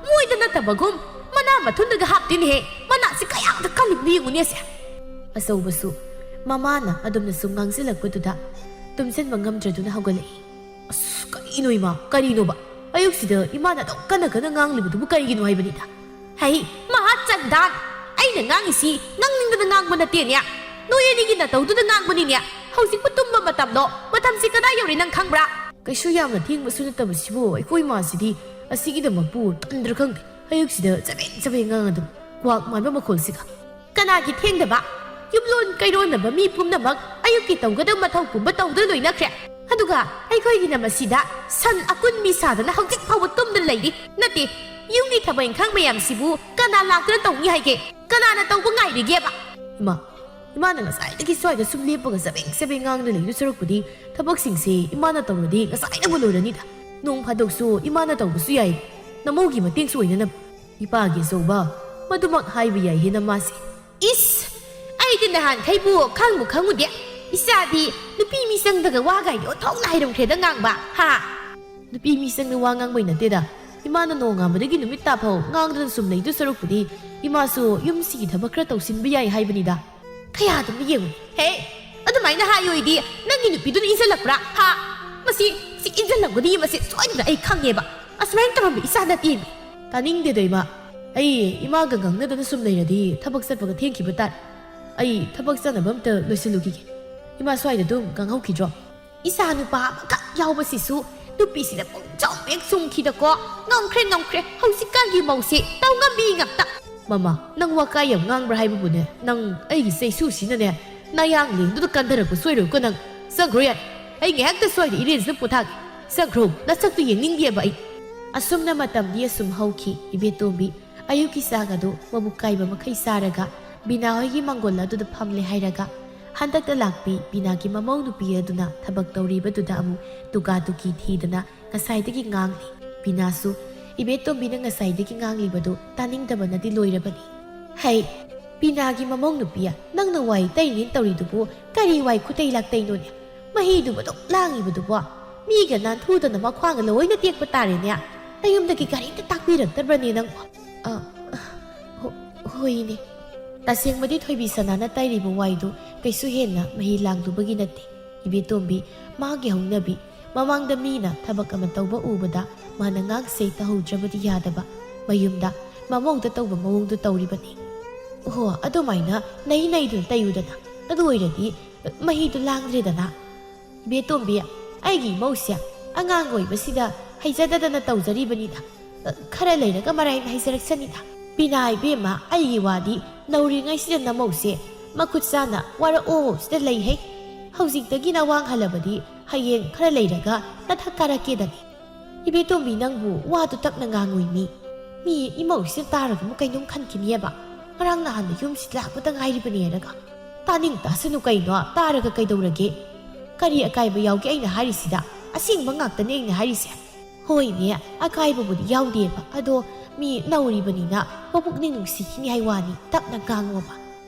ꯃꯣꯏꯗ ꯅꯠꯇꯕꯒꯨꯝ ꯃꯅꯥ ꯃꯊꯨꯟꯗꯒ ꯍꯥꯞꯇꯦꯅꯦꯍꯦ꯫ ꯃꯅꯥꯁꯤ ꯀꯌꯥꯝꯗ ꯀꯜꯂꯤꯕꯅꯣ ꯌꯦꯡꯉꯨꯅꯦ ꯑꯁꯦ꯫" ꯑꯆꯧꯕꯁꯨ ꯃꯃꯥꯅ ꯑꯗꯨꯝꯅ ꯁꯨꯝ ꯉꯥꯡꯁꯤꯜꯂꯛꯄꯗꯨꯗ ꯇꯨꯝꯁꯤꯟꯕ ꯉꯝꯗ꯭ꯔꯗꯨꯅ ꯍꯧꯒꯠꯂꯛꯏ꯫ "ꯑꯁ, ꯀꯔꯤꯅꯣ ꯏꯃꯥ, ꯀꯔꯤꯅꯣꯕ? ꯑꯌꯨꯛꯁꯤꯗ ꯏꯃꯥꯅ ꯑꯗꯨꯛ ꯀꯟꯅ ꯀꯟꯅ ꯉꯥꯡꯂꯤꯕꯗꯨꯕꯨ ꯀꯔꯤꯒꯤꯅꯣ ꯍꯥꯏꯕꯅꯤꯗ?" "ꯍꯩ, ꯃꯍꯥ ꯆꯟꯗꯥꯟ! ꯑꯩꯅ ꯉꯥꯡꯉꯤꯁꯤ ꯉꯥꯡꯅꯤꯡꯗꯅ ꯉꯥꯡꯕ ꯅꯠꯇꯦꯅꯦ꯫ ꯅꯣꯏ ꯑꯅꯤꯒꯤ ꯅꯇꯧꯗꯨꯗ ꯉꯥꯡꯕꯅꯤꯅꯦ꯫ ꯍꯧꯖꯤꯛꯄꯨ ꯇꯨꯝꯕ ꯃꯇꯝꯂꯣ? ꯃꯇꯝꯁꯤ ꯀꯗꯥꯏ ꯌꯧꯔꯦ ꯅꯪ ꯈꯪꯕ꯭ꯔꯥ?" ꯀꯩꯁꯨ ꯌꯥꯝꯅ ꯊꯦꯡꯕꯁꯨ ꯅꯠꯇꯕꯁꯤꯕꯨ ꯑꯩꯈꯣꯏ ꯏꯃꯥꯁꯤꯗꯤ ꯑꯁꯤꯒꯤꯗꯃꯛꯄꯨ ꯇꯟꯗ꯭ꯔꯥ ꯈꯪꯗꯦ꯫ ꯑꯌꯨꯛꯁꯤꯗ ꯆꯕꯦꯡ ꯆꯕꯦꯡ ꯉꯥꯡꯗꯨꯅ ꯀ꯭ꯋꯥꯛ ꯃꯥꯟꯕ ꯃꯈꯣꯜꯁꯤꯒ꯫ "ꯀꯅꯥꯒꯤ ꯊꯦꯡꯗꯕ? ꯌꯨꯝꯂꯣꯟ ꯀꯩꯔꯣꯟꯅꯕ ꯃꯤ ꯄꯨꯝꯅꯃꯛ ꯑꯌꯨꯛꯀꯤ ꯇꯧꯒꯗꯕ ꯃꯊꯧ ꯄꯨꯝꯕ ꯇꯧꯗꯨꯅ ꯂꯣꯏꯅꯈ꯭ꯔꯦ꯫ ꯑꯗꯨꯒ ꯑꯩꯈꯣꯏꯒꯤꯅ ꯃꯁꯤꯗ ꯁꯟ ꯑꯀꯨꯟ ꯃꯤ ꯁꯥꯗꯅ ꯍꯧꯖꯤꯛ ꯐꯥꯎꯕ ꯇꯨꯝꯗꯨꯅ ꯂꯩꯔꯤ꯫ ꯅꯠꯇꯦ, ꯌꯨꯝꯒꯤ ꯊꯕꯛ ꯏꯪꯈꯥꯡ ꯃꯌꯥꯝꯁꯤꯕꯨ ꯀꯅꯥ ꯂꯥꯛꯇꯨꯅ ꯇꯧꯅꯤ ꯍꯥꯏꯒꯦ? ꯀꯅꯥꯅ ꯇꯧꯕ ꯉꯥꯏꯔꯤꯒꯦꯕ?" ꯏꯃꯥ, ꯏꯃꯥꯅ ꯉꯁꯥꯏꯗꯒꯤ ꯁ꯭ꯋꯥꯏꯗ ꯁꯨꯝ ꯂꯦꯞꯄꯒ ꯆꯕꯦꯡ ꯆꯕꯦꯡ ꯉꯥꯡꯗꯨꯅ ꯂꯩꯗꯨ ꯁꯔꯨꯛꯄꯨꯗꯤ ꯊꯕꯛꯁꯤꯡꯁꯦ ꯏꯃꯥꯅ ꯇꯧꯔꯗꯤ ꯉꯁꯥꯏꯅꯕꯨ ꯂꯣꯏꯔꯅꯤꯗ꯫ ꯅꯣꯡ ꯐꯥꯗꯣꯛꯁꯨ ꯏꯃꯥꯅ ꯇꯧꯕꯁꯨ ꯌꯥꯏ, ꯅꯃꯧꯒꯤ ꯃꯇꯦꯡꯁꯨ ꯑꯣꯏꯅꯅꯕ꯫ ꯏꯄꯥꯒꯤ ꯑꯆꯧꯕ, ꯃꯗꯨꯃꯛ ꯍꯥꯏꯕ ꯌꯥꯏꯍꯦ ꯅꯃꯥꯁꯦ꯫ ꯏꯁ! ꯑꯩꯗꯤ ꯅꯍꯥꯟꯈꯩꯕꯨ ꯈꯪꯕꯨ ꯈꯪꯉꯨꯗꯦ꯫ ꯏꯆꯥꯗꯤ ꯅꯨꯄꯤ ꯃꯤꯆꯪꯗꯒ ꯋꯥꯒꯥꯏꯗꯤ ꯑꯣꯟꯊꯣꯛꯅ ꯍꯩꯔꯝꯈ꯭ꯔꯦꯗ ꯉꯥꯡꯕ, ꯍꯥ? ꯅꯨꯄꯤ ꯃꯤꯆꯪꯗ ꯋꯥ ꯉꯥꯡꯕꯩ ꯅꯠꯇꯦꯗ꯫ ꯏꯃꯥꯅ ꯅꯣꯡꯉꯥꯟꯕꯗꯒꯤ ꯅꯨꯃꯤꯠ ꯇꯥꯐꯥꯎ ꯉꯥꯡꯗꯅ ꯁꯨꯝ ꯂꯩꯗꯨ ꯁꯔꯨꯛꯄꯨꯗꯤ ꯏꯃꯥꯁꯨ ꯌꯨꯝꯁꯤꯒꯤ ꯊꯕꯛ ꯈꯔ ꯇꯧꯁꯤꯟꯕ ꯌꯥꯏ ꯍꯥꯏꯕꯅꯤꯗ꯫ ꯀꯌꯥꯗꯨꯝ ꯌꯦꯡꯉꯨ꯫ ꯍꯦ, ꯑꯗꯨꯃꯥꯏꯅ ꯍꯥꯏꯌꯣꯏꯗꯤ ꯅꯪꯒꯤ ꯅꯨꯄꯤꯗꯨꯅ ꯏꯟꯁꯤꯜꯂꯛꯄ꯭ꯔꯥ? ꯍꯥ? ꯃꯁꯤ, ꯁꯤ ꯏꯟꯁꯤꯜꯂꯝꯒꯅꯤ, ꯃꯁꯤ ꯁꯣꯏꯗꯅ ꯑꯩ ꯈꯪꯉꯦꯕ꯫ ꯑꯁꯨꯃꯥꯏꯅ ꯇꯧꯔꯝꯕ ꯏꯆꯥ ꯅꯠꯇꯦꯃꯤ꯫ ꯇꯥꯅꯤꯡꯗꯦꯗ ꯏꯃꯥ꯫ ꯑꯩ ꯏꯃꯥꯒ ꯉꯥꯡꯅꯗꯅ ꯁꯨꯝ ꯂꯩꯔꯗꯤ ꯊꯕꯛ ꯆꯠꯄꯒ ꯊꯦꯡꯈꯤꯕ ꯇꯥꯔꯦ꯫ ꯑꯩ ꯊꯕꯛ ꯆꯠꯅꯕ ꯑꯝꯇ ꯂꯣꯏꯁꯤꯜꯂꯨꯈꯤꯒꯦ꯫ ꯏꯃꯥ ꯁ꯭ꯋꯥꯏꯗ ꯑꯗꯨꯝ ꯉꯥꯡꯍꯧꯈꯤꯗ꯭ꯔꯣ? ꯏꯆꯥ ꯅꯨꯄꯥ ꯑꯃꯈꯛ ꯌꯥꯎꯕꯁꯤꯁꯨ ꯅꯨꯄꯤꯁꯤꯗ ꯄꯨꯡꯆꯣꯝ ꯍꯦꯛ ꯆꯨꯝꯈꯤꯗꯀꯣ꯫ ꯉꯝꯈ꯭ꯔꯦ, ꯉꯝꯈ꯭ꯔꯦ, ꯍꯧꯖꯤꯛꯀꯥꯟꯒꯤ ꯃꯧꯁꯤ ꯇꯧ ꯉꯝꯕꯤ ꯉꯥꯛꯇ꯫ ꯃꯃꯥ, ꯅꯪ ꯋꯥ ꯀꯥꯏ ꯌꯥꯝ ꯉꯥꯡꯕ꯭ꯔꯥ ꯍꯥꯏꯕꯕꯨꯅꯦ, ꯅꯪ ꯑꯩꯒꯤ ꯆꯩꯁꯨꯁꯤꯅꯅꯦ ꯅꯌꯥꯡ ꯂꯦꯡꯗꯨꯗ ꯀꯟꯊꯔꯛꯄ ꯁꯣꯏꯔꯣꯏꯀꯣ ꯅꯪ꯫ ꯆꯪꯈ꯭ꯔꯣ ꯌꯥꯔꯦ, ꯑꯩ ꯉꯥꯏꯍꯥꯛꯇ ꯁ꯭ꯋꯥꯏꯗ ꯏꯔꯦꯟꯁꯤꯗ ꯄꯣꯊꯥꯒꯦ꯫ ꯆꯪꯈ꯭ꯔꯣ, ꯅꯁꯛꯇꯨ ꯌꯦꯡꯅꯤꯡꯗꯦꯕ ꯑꯩ꯫ ꯑꯁꯨꯝꯅ ꯃꯇꯝꯗꯤ ꯑꯁꯨꯝ ꯍꯧꯈꯤ꯫ ꯏꯕꯦꯇꯣꯝꯕꯤ ꯑꯌꯨꯛꯀꯤ ꯆꯥꯛ ꯑꯗꯨ ꯃꯕꯨꯛ ꯀꯥꯏꯕ ꯃꯈꯩ ꯆꯥꯔꯒ ꯕꯤꯅꯥ ꯍꯣꯏꯒꯤ ꯃꯪꯒꯣꯜ ꯑꯗꯨꯗ ꯐꯝꯂꯦ ꯍꯥꯏꯔꯒ, ꯍꯟꯗꯛꯇ ꯂꯥꯛꯄꯤ ꯕꯤꯅꯥꯒꯤ ꯃꯃꯧ ꯅꯨꯄꯤ ꯑꯗꯨꯅ ꯊꯕꯛ ꯇꯧꯔꯤꯕꯗꯨꯗ ꯑꯃꯨꯛ ꯇꯨꯀꯥ ꯇꯨꯀꯤ ꯊꯤꯗꯅ ꯉꯁꯥꯏꯗꯒꯤ ꯉꯥꯡꯂꯤ꯫ ꯕꯤꯅꯥꯁꯨ ꯏꯕꯦꯇꯣꯝꯕꯤꯅ ꯉꯁꯥꯏꯗꯒꯤ ꯉꯥꯡꯂꯤꯕꯗꯨ ꯇꯥꯅꯤꯡꯗꯕꯅꯗꯤ ꯂꯣꯏꯔꯕꯅꯤ꯫ "ꯍꯩ, ꯕꯤꯅꯥꯒꯤ ꯃꯃꯧ ꯅꯨꯄꯤ, ꯅꯪꯅ ꯋꯥꯏ ꯇꯩꯅꯦꯅ ꯇꯧꯔꯤꯗꯨꯕꯨ ꯀꯔꯤ ꯋꯥꯏ ꯈꯨꯇꯩ ꯂꯥꯛꯇꯩꯅꯣꯅꯦ? ꯃꯍꯤꯗꯨꯕꯨ ꯑꯗꯨꯛ ꯂꯥꯡꯉꯤꯕꯗꯨꯕꯣ? ꯃꯤꯒ ꯅꯥꯟꯊꯨꯗꯅ ꯃꯈ꯭ꯋꯥꯡꯒ ꯂꯣꯏꯅ ꯇꯦꯛꯄ ꯇꯥꯔꯦꯅꯦ꯫ ꯅꯌꯨꯝꯗꯒꯤ ꯀꯔꯤꯝꯇ ꯇꯥꯛꯄꯤꯔꯛꯇꯕ꯭ꯔꯅꯦ ꯅꯪꯕꯣ?" "ꯑ, ꯍꯣ-, ꯍꯣꯏꯅꯦ꯫" ꯇꯁꯦꯡꯕꯗꯤ ꯊꯣꯏꯕꯤ ꯁꯅꯥꯅ ꯇꯩꯔꯤꯕ ꯋꯥꯏꯗꯨ ꯀꯩꯁꯨ ꯍꯦꯟꯅ ꯃꯍꯤ ꯂꯥꯡꯗꯨꯕꯒꯤ ꯅꯠꯇꯦ꯫ ꯏꯕꯦꯇꯣꯝꯕꯤ, ꯃꯥꯒꯤ ꯍꯧꯅꯕꯤ, ꯃꯃꯥꯡꯗ ꯃꯤꯅ ꯊꯕꯛ ꯑꯃ ꯇꯧꯕ ꯎꯕꯗ ꯃꯥꯅ ꯉꯥꯡꯁꯦ ꯇꯧꯍꯧꯗ꯭ꯔꯕꯗꯤ ꯌꯥꯗꯕ ꯃꯌꯨꯝꯗ ꯃꯃꯧꯗ ꯇꯧꯕ ꯃꯑꯣꯡꯗꯨ ꯇꯧꯔꯤꯕꯅꯤ꯫ "ꯑꯣꯍꯣ, ꯑꯗꯨꯃꯥꯏꯅ ꯅꯩ ꯅꯩꯗꯨꯅ ꯇꯩꯌꯨꯗꯅ, ꯑꯗꯨ ꯑꯣꯏꯔꯗꯤ ꯃꯍꯤꯗꯨ ꯂꯥꯡꯗ꯭ꯔꯦꯗꯅ꯫" "ꯏꯕꯦꯇꯣꯝꯕꯤ, ꯑꯩꯒꯤ ꯏꯃꯧꯁꯦ ꯑꯉꯥꯡ ꯑꯣꯏꯕꯁꯤꯗ ꯍꯩꯖꯗꯗꯅ ꯇꯧꯖꯔꯤꯕꯅꯤꯗ꯫ ꯈꯔ ꯂꯩꯔꯒ ꯃꯔꯥꯏꯅ ꯍꯩꯖꯔꯛꯁꯅꯤꯗ꯫" "ꯕꯤꯅꯥ ꯏꯕꯦꯝꯃ, ꯑꯩꯒꯤ ꯋꯥꯗꯤ ꯅꯧꯔꯤꯉꯩꯁꯤꯗ ꯅꯃꯧꯁꯦ ꯃꯈꯨꯠ ꯆꯥꯅ ꯋꯥꯔꯛꯑꯣ ꯁꯤꯗ ꯂꯩ ꯍꯩ꯫ ꯍꯧꯖꯤꯛꯇꯒꯤ ꯅꯋꯥꯡ ꯍꯜꯂꯕꯗꯤ ꯍꯌꯦꯡ ꯈꯔ ꯂꯩꯔꯒ ꯅꯊꯛ ꯀꯥꯔꯛꯀꯦꯗꯅꯤ꯫" "ꯏꯕꯦꯇꯣꯝꯕꯤ, ꯅꯪꯕꯨ ꯋꯥꯗꯨ ꯇꯞꯅ ꯉꯥꯡꯉꯣꯏ ꯃꯤ꯫ ꯃꯤ ꯏꯃꯧꯁꯤꯅ ꯇꯥꯔꯒ ꯑꯃꯨꯛ ꯀꯩꯅꯣꯝ ꯈꯟꯈꯤꯅꯤꯑꯕ꯫ ꯉꯔꯥꯡ ꯅꯍꯥꯟꯗ ꯌꯨꯝꯁꯤ ꯂꯥꯛꯄꯗ ꯉꯥꯏꯔꯤꯕꯅꯦ ꯍꯥꯏꯔꯒ꯫ ꯇꯥꯅꯤꯡ ꯇꯥꯁꯅꯨ ꯀꯩꯅꯣ, ꯇꯥꯔꯒ ꯀꯩꯗꯧꯔꯒꯦ? ꯀꯔꯤ ꯑꯀꯥꯏꯕ ꯌꯥꯎꯒꯦ ꯑꯩꯅ ꯍꯥꯏꯔꯤꯁꯤꯗ? ꯑꯁꯦꯡꯕ ꯉꯥꯛꯇꯅꯦ ꯑꯩꯅ ꯍꯥꯏꯔꯤꯁꯦ꯫" "ꯍꯣꯏꯅꯦ, ꯑꯀꯥꯏꯕꯕꯨꯗꯤ ꯌꯥꯎꯗꯦꯕ, ꯑꯗꯣ ꯃꯤ ꯅꯧꯔꯤꯕꯅꯤꯅ ꯃꯄꯨꯛꯅꯤꯡ ꯅꯨꯡꯁꯤꯈꯤꯅꯤ ꯍꯥꯏ ꯋꯥꯅꯤ, ꯇꯞꯅ ꯉꯥꯡꯉꯣꯕ꯫"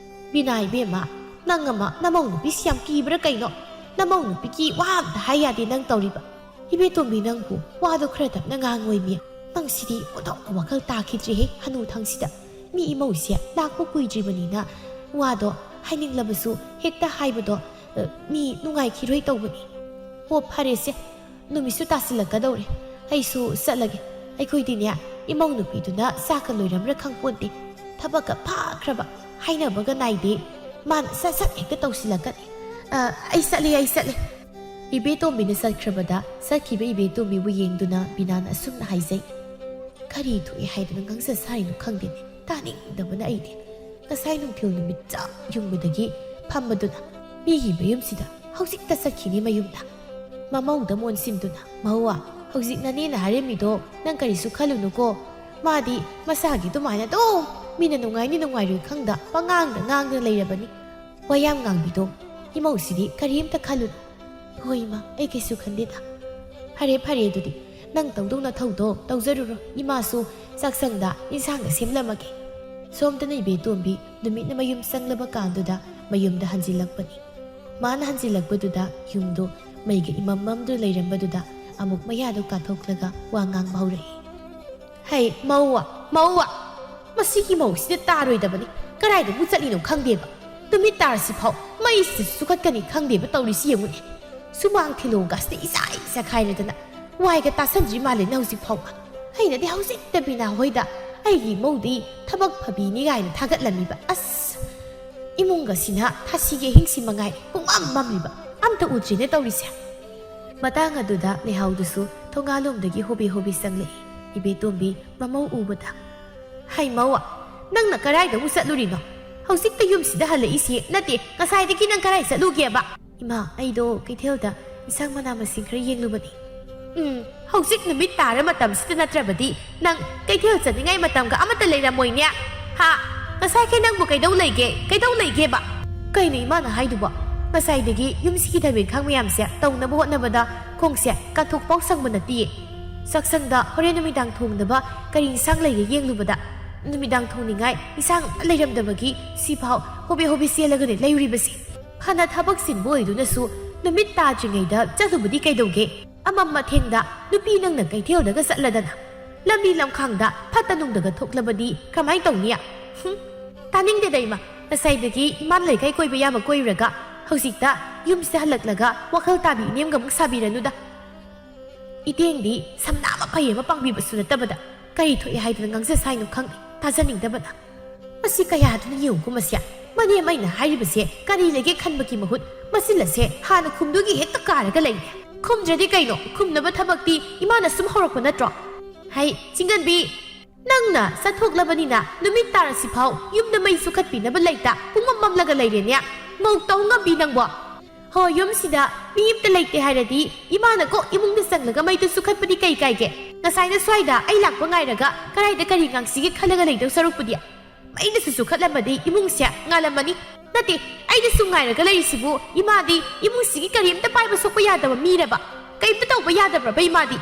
"ꯕꯤꯅꯥ ꯏꯕꯦꯝꯃ, ꯅꯪ ꯑꯃ ꯅꯃꯧ ꯅꯨꯄꯤꯁꯤ ꯌꯥꯝ ꯀꯤꯕ꯭ꯔꯥ ꯀꯩꯅꯣ? ꯅꯃꯧ ꯅꯨꯄꯤꯒꯤ ꯋꯥ ꯑꯝꯇ ꯍꯥꯏ ꯌꯥꯗꯦ ꯅꯪ ꯇꯧꯔꯤꯕ꯫ ꯏꯕꯦꯇꯣꯝꯕꯤ, ꯅꯪꯕꯨ ꯋꯥꯗꯣ ꯈꯔ ꯇꯞꯅ ꯉꯥꯡꯉꯣꯏꯃꯤ꯫ ꯅꯪ ꯁꯤꯗꯤ ꯑꯣꯟꯊꯣꯛꯅ ꯋꯥꯈꯜ ꯇꯥꯈꯤꯗ꯭ꯔꯦꯍꯦ ꯍꯅꯨꯊꯪꯁꯤꯗ꯫ ꯃꯤ ꯏꯃꯧꯁꯦ ꯂꯥꯛꯄ ꯀꯨꯏꯗ꯭ꯔꯤꯕꯅꯤꯅ ꯋꯥꯗꯣ ꯍꯥꯏꯅꯤꯡꯂꯕꯁꯨ ꯍꯦꯛꯇ ꯍꯥꯏꯕꯗꯣ, ꯑ, ꯃꯤ ꯅꯨꯡꯉꯥꯏꯈꯤꯔꯣꯏ ꯇꯧꯕꯅꯤ꯫ ꯍꯣ, ꯐꯔꯦꯁꯦ, ꯅꯨꯃꯤꯠꯁꯨ ꯇꯥꯁꯤꯜꯂꯛꯀꯗꯧꯔꯦ꯫ ꯑꯩꯁꯨ ꯆꯠꯂꯒꯦ꯫ ꯑꯩꯈꯣꯏꯗꯤꯅꯦ, ꯏꯃꯧ ꯅꯨꯄꯤꯗꯨꯅ ꯆꯥꯛꯀ ꯂꯣꯏꯔꯝꯕ꯭ꯔꯥ ꯈꯪꯄꯣꯟꯇꯦ꯫ ꯊꯕꯛꯀ ꯐꯥꯈ꯭ꯔꯕ, ꯍꯥꯏꯅꯕꯒ ꯅꯥꯏꯗꯦ꯫ ꯃꯥꯅ ꯁꯠ ꯁꯠ ꯍꯦꯛꯇ ꯇꯧꯁꯤꯜꯂꯛꯀꯅꯤ꯫ "ꯑ, ꯑꯩ ꯆꯠꯂꯦ, ꯑꯩ ꯆꯠꯂꯦ꯫" ꯏꯕꯦꯇꯣꯝꯕꯤꯅ ꯆꯠꯈ꯭ꯔꯕꯗ ꯆꯠꯈꯤꯕ ꯏꯕꯦꯇꯣꯝꯕꯤꯕꯨ ꯌꯦꯡꯗꯨꯅ ꯕꯤꯅꯥꯅ ꯑꯁꯨꯝꯅ ꯍꯥꯏꯖꯩ꯫ ꯀꯔꯤ ꯊꯣꯛꯑꯦ ꯍꯥꯏꯗꯅ ꯉꯥꯡꯁ ꯁꯥꯔꯤꯅꯣ ꯈꯪꯗꯦꯅꯦ꯫ ꯇꯥꯅꯤꯡꯗꯕꯅ ꯑꯩꯗꯤ꯫ ꯉꯁꯥꯏ ꯅꯨꯡꯊꯤꯜ ꯅꯨꯃꯤꯠ ꯆꯞ ꯌꯨꯡꯕꯗꯒꯤ ꯐꯝꯕꯗꯨꯅ ꯃꯤꯒꯤ ꯃꯌꯨꯝꯁꯤꯗ ꯍꯧꯖꯤꯛꯇ ꯆꯠꯈꯤꯅꯤ ꯃꯌꯨꯝꯗ꯫ ꯃꯃꯧꯗ ꯃꯣꯟꯁꯤꯟꯗꯨꯅ, "ꯃꯧꯋꯥ, ꯍꯧꯖꯤꯛ ꯅꯅꯦꯅ ꯍꯥꯏꯔꯝꯃꯤꯗꯣ ꯅꯪ ꯀꯔꯤꯁꯨ ꯈꯜꯂꯨꯅꯨꯀꯣ꯫ ꯃꯥꯗꯤ ꯃꯁꯥꯒꯤ ꯑꯗꯨꯃꯥꯏꯅ ꯑꯗꯨꯝ ꯃꯤꯅ ꯅꯨꯡꯉꯥꯏꯅꯤ ꯅꯨꯡꯉꯥꯏꯔꯣꯏ ꯈꯪꯗ ꯄꯉꯥꯡꯗ ꯉꯥꯡꯗꯅ ꯂꯩꯔꯕꯅꯤ꯫ ꯋꯥ ꯌꯥꯝ ꯉꯥꯡꯕꯤꯗꯣ ꯏꯃꯧꯁꯤꯗꯤ ꯀꯔꯤꯝꯇ ꯈꯜꯂꯨꯅꯨ꯫" "ꯍꯣꯏ ꯏꯃꯥ, ꯑꯩ ꯀꯩꯁꯨ ꯈꯟꯗꯦꯗ꯫" "ꯐꯔꯦ ꯐꯔꯦ, ꯑꯗꯨꯗꯤ ꯅꯪ ꯇꯧꯗꯧ ꯅꯊꯧꯗꯣ ꯇꯧꯖꯔꯨꯔꯣ꯫ ꯏꯃꯥꯁꯨ ꯆꯥꯛꯁꯪꯗ ꯏꯟꯁꯥꯡꯒ ꯁꯦꯝꯂꯝꯃꯒꯦ꯫" ꯁꯣꯝꯗꯅ ꯏꯕꯦꯇꯣꯝꯕꯤ ꯅꯨꯃꯤꯠꯅ ꯃꯌꯨꯝ ꯆꯪꯂꯕ ꯀꯥꯟꯗꯨꯗ ꯃꯌꯨꯝꯗ ꯍꯟꯖꯤꯜꯂꯛꯄꯅꯤ꯫ ꯃꯥꯅ ꯍꯟꯖꯤꯜꯂꯛꯄꯗꯨꯗ ꯌꯨꯝꯗꯣ ꯃꯩꯒ ꯏꯃꯝ ꯃꯝꯗꯨꯅ ꯂꯩꯔꯝꯕꯗꯨꯗ ꯑꯃꯨꯛ ꯃꯌꯥꯗꯣ ꯀꯥꯊꯣꯛꯂꯒ ꯋꯥ ꯉꯥꯡꯕ ꯍꯧꯔꯛꯏ꯫ "ꯍꯩ, ꯃꯧꯋꯥ, ꯃꯧꯋꯥ! ꯃꯁꯤꯒꯤ ꯃꯧꯁꯤꯗ ꯇꯥꯔꯣꯏꯗꯕꯅꯤ꯫ ꯀꯗꯥꯏꯗꯕꯨ ꯆꯠꯂꯤꯅꯣ ꯈꯪꯗꯦꯕ꯫ ꯅꯨꯃꯤꯠ ꯇꯥꯔꯁꯤꯐꯥꯎ ꯃꯩꯁꯤꯗ ꯆꯨꯈꯠꯀꯅꯤ ꯈꯪꯗꯦꯕ ꯇꯧꯔꯤꯁꯤ ꯌꯦꯡꯉꯨꯅꯦ꯫ ꯁꯨꯃꯥꯡ ꯊꯤꯂꯣꯡꯒꯁꯤꯗ ꯏꯆꯥꯏ ꯆꯈꯥꯏꯔꯗꯅ ꯋꯥꯏꯒ ꯇꯥꯁꯟꯗ꯭ꯔꯤ ꯃꯥꯜꯂꯦꯅꯦ ꯍꯧꯖꯤꯛ ꯐꯥꯎꯕ꯫ ꯑꯩꯅꯗꯤ ꯍꯧꯖꯤꯛꯇ ꯕꯤꯅꯥ ꯍꯣꯏꯗ ꯑꯩꯒꯤ ꯃꯧꯗꯤ ꯊꯕꯛ ꯐꯕꯤꯅꯤ ꯀꯥꯏꯅ ꯊꯥꯒꯠꯂꯝꯃꯤꯕ꯫ ꯑꯁ! ꯏꯃꯨꯡꯒꯁꯤꯅ ꯊꯥꯁꯤꯒꯤ ꯑꯍꯤꯡꯁꯤ ꯃꯉꯥꯏ ꯄꯨꯡꯃꯝ ꯃꯝꯂꯤꯕ꯫ ꯑꯝꯇ ꯎꯗ꯭ꯔꯤꯅꯦ ꯇꯧꯔꯤꯁꯦ꯫" ꯃꯇꯥꯡ ꯑꯗꯨꯗ ꯂꯩꯍꯥꯎꯗꯨꯁꯨ ꯊꯣꯡꯒꯥꯜꯂꯣꯝꯗꯒꯤ ꯍꯣꯕꯦ ꯍꯣꯕꯦ ꯆꯪꯂꯛꯏ꯫ ꯏꯕꯦꯇꯣꯝꯕꯤ ꯃꯃꯧ ꯎꯕꯗ, "ꯍꯩ ꯃꯧ, ꯅꯪꯅ ꯀꯗꯥꯏꯗ ꯑꯃꯨꯛ ꯆꯠꯂꯨꯔꯤꯅꯣ? ꯍꯧꯖꯤꯛꯇ ꯌꯨꯝꯁꯤꯗ ꯍꯜꯂꯛꯏꯁꯤ ꯅꯠꯇꯦ, ꯉꯁꯥꯏꯗꯒꯤ ꯅꯪ ꯀꯗꯥꯏ ꯆꯠꯂꯨꯒꯦꯕ?" "ꯏꯃꯥ, ꯑꯩꯗꯣ ꯀꯩꯊꯦꯜꯗ ꯏꯟꯁꯥꯡ ꯃꯅꯥ ꯃꯁꯤꯡ ꯈꯔ ꯌꯦꯡꯂꯨꯕꯅꯤ꯫" "ꯎꯝ, ꯍꯧꯖꯤꯛ ꯅꯨꯃꯤꯠ ꯇꯥꯔ ꯃꯇꯝꯁꯤꯗ ꯅꯠꯇ꯭ꯔꯕꯗꯤ ꯅꯪ ꯀꯩꯊꯦꯜ ꯆꯠꯅꯤꯡꯉꯥꯏ ꯃꯇꯝꯒ ꯑꯃꯠꯇ ꯂꯩꯔꯝꯃꯣꯏꯅꯦ꯫ ꯍꯥ? ꯉꯁꯥꯏꯈꯩ ꯅꯪꯕꯨ ꯀꯩꯗꯧ ꯂꯩꯒꯦ? ꯀꯩꯗꯧ ꯂꯩꯒꯦꯕ?" "ꯀꯩꯅꯣ ꯏꯃꯥꯅ ꯍꯥꯏꯗꯨꯕꯣ? ꯉꯁꯥꯏꯗꯒꯤ ꯌꯨꯝꯁꯤꯒꯤ ꯊꯕꯛ ꯏꯪꯈꯥꯡ ꯃꯌꯥꯝꯁꯦ ꯇꯧꯅꯕ ꯍꯣꯠꯅꯕꯗ ꯈꯣꯡꯁꯦ ꯀꯥꯡꯊꯣꯛ ꯐꯥꯎ ꯁꯪꯕ ꯅꯠꯇꯤꯌꯦ꯫ ꯆꯥꯛꯁꯪꯗ ꯍꯣꯔꯦꯟ ꯅꯨꯃꯤꯗꯥꯡ ꯊꯣꯡꯅꯕ ꯀꯔꯤ ꯏꯟꯁꯥꯡ ꯂꯩꯒꯦ ꯌꯦꯡꯂꯨꯕꯗ ꯅꯨꯃꯤꯗꯥꯡ ꯊꯣꯡꯅꯤꯡꯉꯥꯏ ꯏꯟꯁꯥꯡ ꯑꯃꯠꯇ ꯂꯩꯔꯝꯗꯕꯒꯤ ꯁꯤꯐꯥꯎ ꯍꯣꯕꯦ ꯍꯣꯕꯦ ꯆꯦꯜꯂꯒꯅꯦ ꯂꯩꯔꯨꯔꯤꯕꯁꯦ꯫ ꯐꯅ ꯊꯕꯛ ꯆꯤꯟꯕ ꯑꯣꯏꯗꯨꯅꯁꯨ ꯅꯨꯃꯤꯠ ꯇꯥꯗ꯭ꯔꯤꯉꯩꯗ ꯆꯠꯂꯨꯕꯗꯤ ꯀꯩꯗꯧꯒꯦ? ꯑꯃꯝ ꯑꯊꯦꯡꯗ ꯅꯨꯄꯤ ꯅꯪꯅ ꯀꯩꯊꯦꯜꯗꯒ ꯆꯠꯂꯗꯅ ꯂꯝꯕꯤ ꯂꯝꯈꯥꯡꯗ ꯐꯠꯇ ꯅꯨꯡꯗꯒ ꯊꯣꯛꯂꯕꯗꯤ ꯀꯃꯥꯏ ꯇꯧꯅꯤ? ꯍꯨꯝ, ꯇꯥꯅꯤꯡꯗꯦꯗ ꯏꯃꯥ꯫ ꯉꯁꯥꯏꯗꯒꯤ ꯏꯃꯥ ꯂꯩꯀꯥꯏ ꯀꯣꯏꯕ ꯌꯥꯕ ꯀꯣꯏꯔꯨꯔꯒ ꯍꯧꯖꯤꯛꯇ ꯌꯨꯝꯁꯤꯗ ꯍꯜꯂꯛꯂꯒ ꯋꯥꯈꯜ ꯇꯥꯕꯤ ꯏꯅꯦꯝꯒ ꯑꯃꯨꯛ ꯁꯥꯕꯤꯔꯅꯨꯗ꯫ ꯏꯇꯦꯡꯗꯤ ꯁꯝꯅꯥ ꯃꯐꯩ ꯑꯃ ꯄꯥꯡꯕꯤꯕꯁꯨ ꯅꯠꯇꯕꯗ꯫ ꯀꯔꯤ ꯊꯣꯛꯑꯦ ꯍꯥꯏꯗꯅ ꯉꯥꯡꯖ ꯁꯥꯏꯅꯣ ꯈꯪꯗꯦ, ꯇꯥꯖꯅꯤꯡꯗꯕꯅ꯫ ꯃꯁꯤ ꯀꯌꯥꯗꯨꯅ ꯌꯦꯡꯉꯨꯀꯣ ꯃꯁꯤ꯫ ꯃꯅꯦꯝ ꯑꯩꯅ ꯍꯥꯏꯔꯤꯕꯁꯦ ꯀꯔꯤ ꯂꯩꯒꯦ ꯈꯟꯕꯒꯤ ꯃꯍꯨꯠ ꯃꯆꯤꯜ ꯑꯁꯦ ꯍꯥꯟꯅ ꯈꯨꯝꯗꯨꯒꯤ ꯍꯦꯛꯇ ꯀꯥꯔꯒ ꯂꯩꯔꯦ꯫ ꯈꯨꯝꯗ꯭ꯔꯗꯤ ꯀꯩꯅꯣ? ꯈꯨꯝꯅꯕ ꯊꯕꯛꯇꯤ ꯏꯃꯥꯅ ꯁꯨꯝ ꯍꯧꯔꯛꯄ ꯅꯠꯇ꯭ꯔꯣ? ꯍꯩ, ꯆꯤꯡꯒꯟꯕꯤ, ꯅꯪꯅ ꯆꯠꯊꯣꯛꯂꯕꯅꯤꯅ ꯅꯨꯃꯤꯠ ꯇꯥꯔꯁꯤꯐꯥꯎ ꯌꯨꯝꯗ ꯃꯩ ꯆꯨꯈꯠꯄꯤꯅꯕ ꯂꯩꯇ ꯄꯨꯡꯃꯝ ꯃꯝꯂꯒ ꯂꯩꯔꯦꯅꯦ꯫ ꯃꯧ ꯇꯧ ꯉꯝꯕꯤ ꯅꯪꯕꯣ? ꯍꯣ, ꯌꯨꯝꯁꯤꯗ ꯃꯤ ꯑꯝꯇ ꯂꯩꯇꯦ ꯍꯥꯏꯔꯗꯤ ꯏꯃꯥꯅ ꯀꯣ ꯏꯃꯨꯡꯗ ꯆꯪꯂꯒ ꯃꯩꯗꯨ ꯆꯨꯈꯠꯄꯗꯤ ꯀꯩ ꯀꯥꯏꯒꯦ? ꯉꯁꯥꯏꯅ ꯁ꯭ꯋꯥꯏꯗ ꯑꯩ ꯂꯥꯛꯄ ꯉꯥꯏꯔꯒ ꯀꯗꯥꯏꯗ ꯀꯔꯤ ꯉꯥꯡꯁꯤꯒꯦ ꯈꯜꯂꯒ ꯂꯩꯗꯧ ꯁꯔꯨꯛꯄꯨꯗꯤ ꯃꯩꯅꯁꯨ ꯆꯨꯈꯠꯂꯝꯃꯗꯤ ꯏꯃꯨꯡꯁꯦ ꯉꯥꯜꯂꯝꯃꯅꯤ꯫ ꯅꯠꯇꯦ, ꯑꯩꯅ ꯁꯨꯝ ꯉꯥꯏꯔꯒ ꯂꯩꯔꯤꯁꯤꯕꯨ ꯏꯃꯥꯗꯤ ꯏꯃꯨꯡꯁꯤꯒꯤ ꯀꯔꯤꯝꯇ ꯄꯥꯏꯕ ꯁꯣꯛꯄ ꯌꯥꯗꯕ ꯃꯤꯔꯕ? ꯀꯔꯤꯝꯇ ꯇꯧꯕ ꯌꯥꯗꯕ꯭ꯔꯕ ꯏꯃꯥꯗꯤ?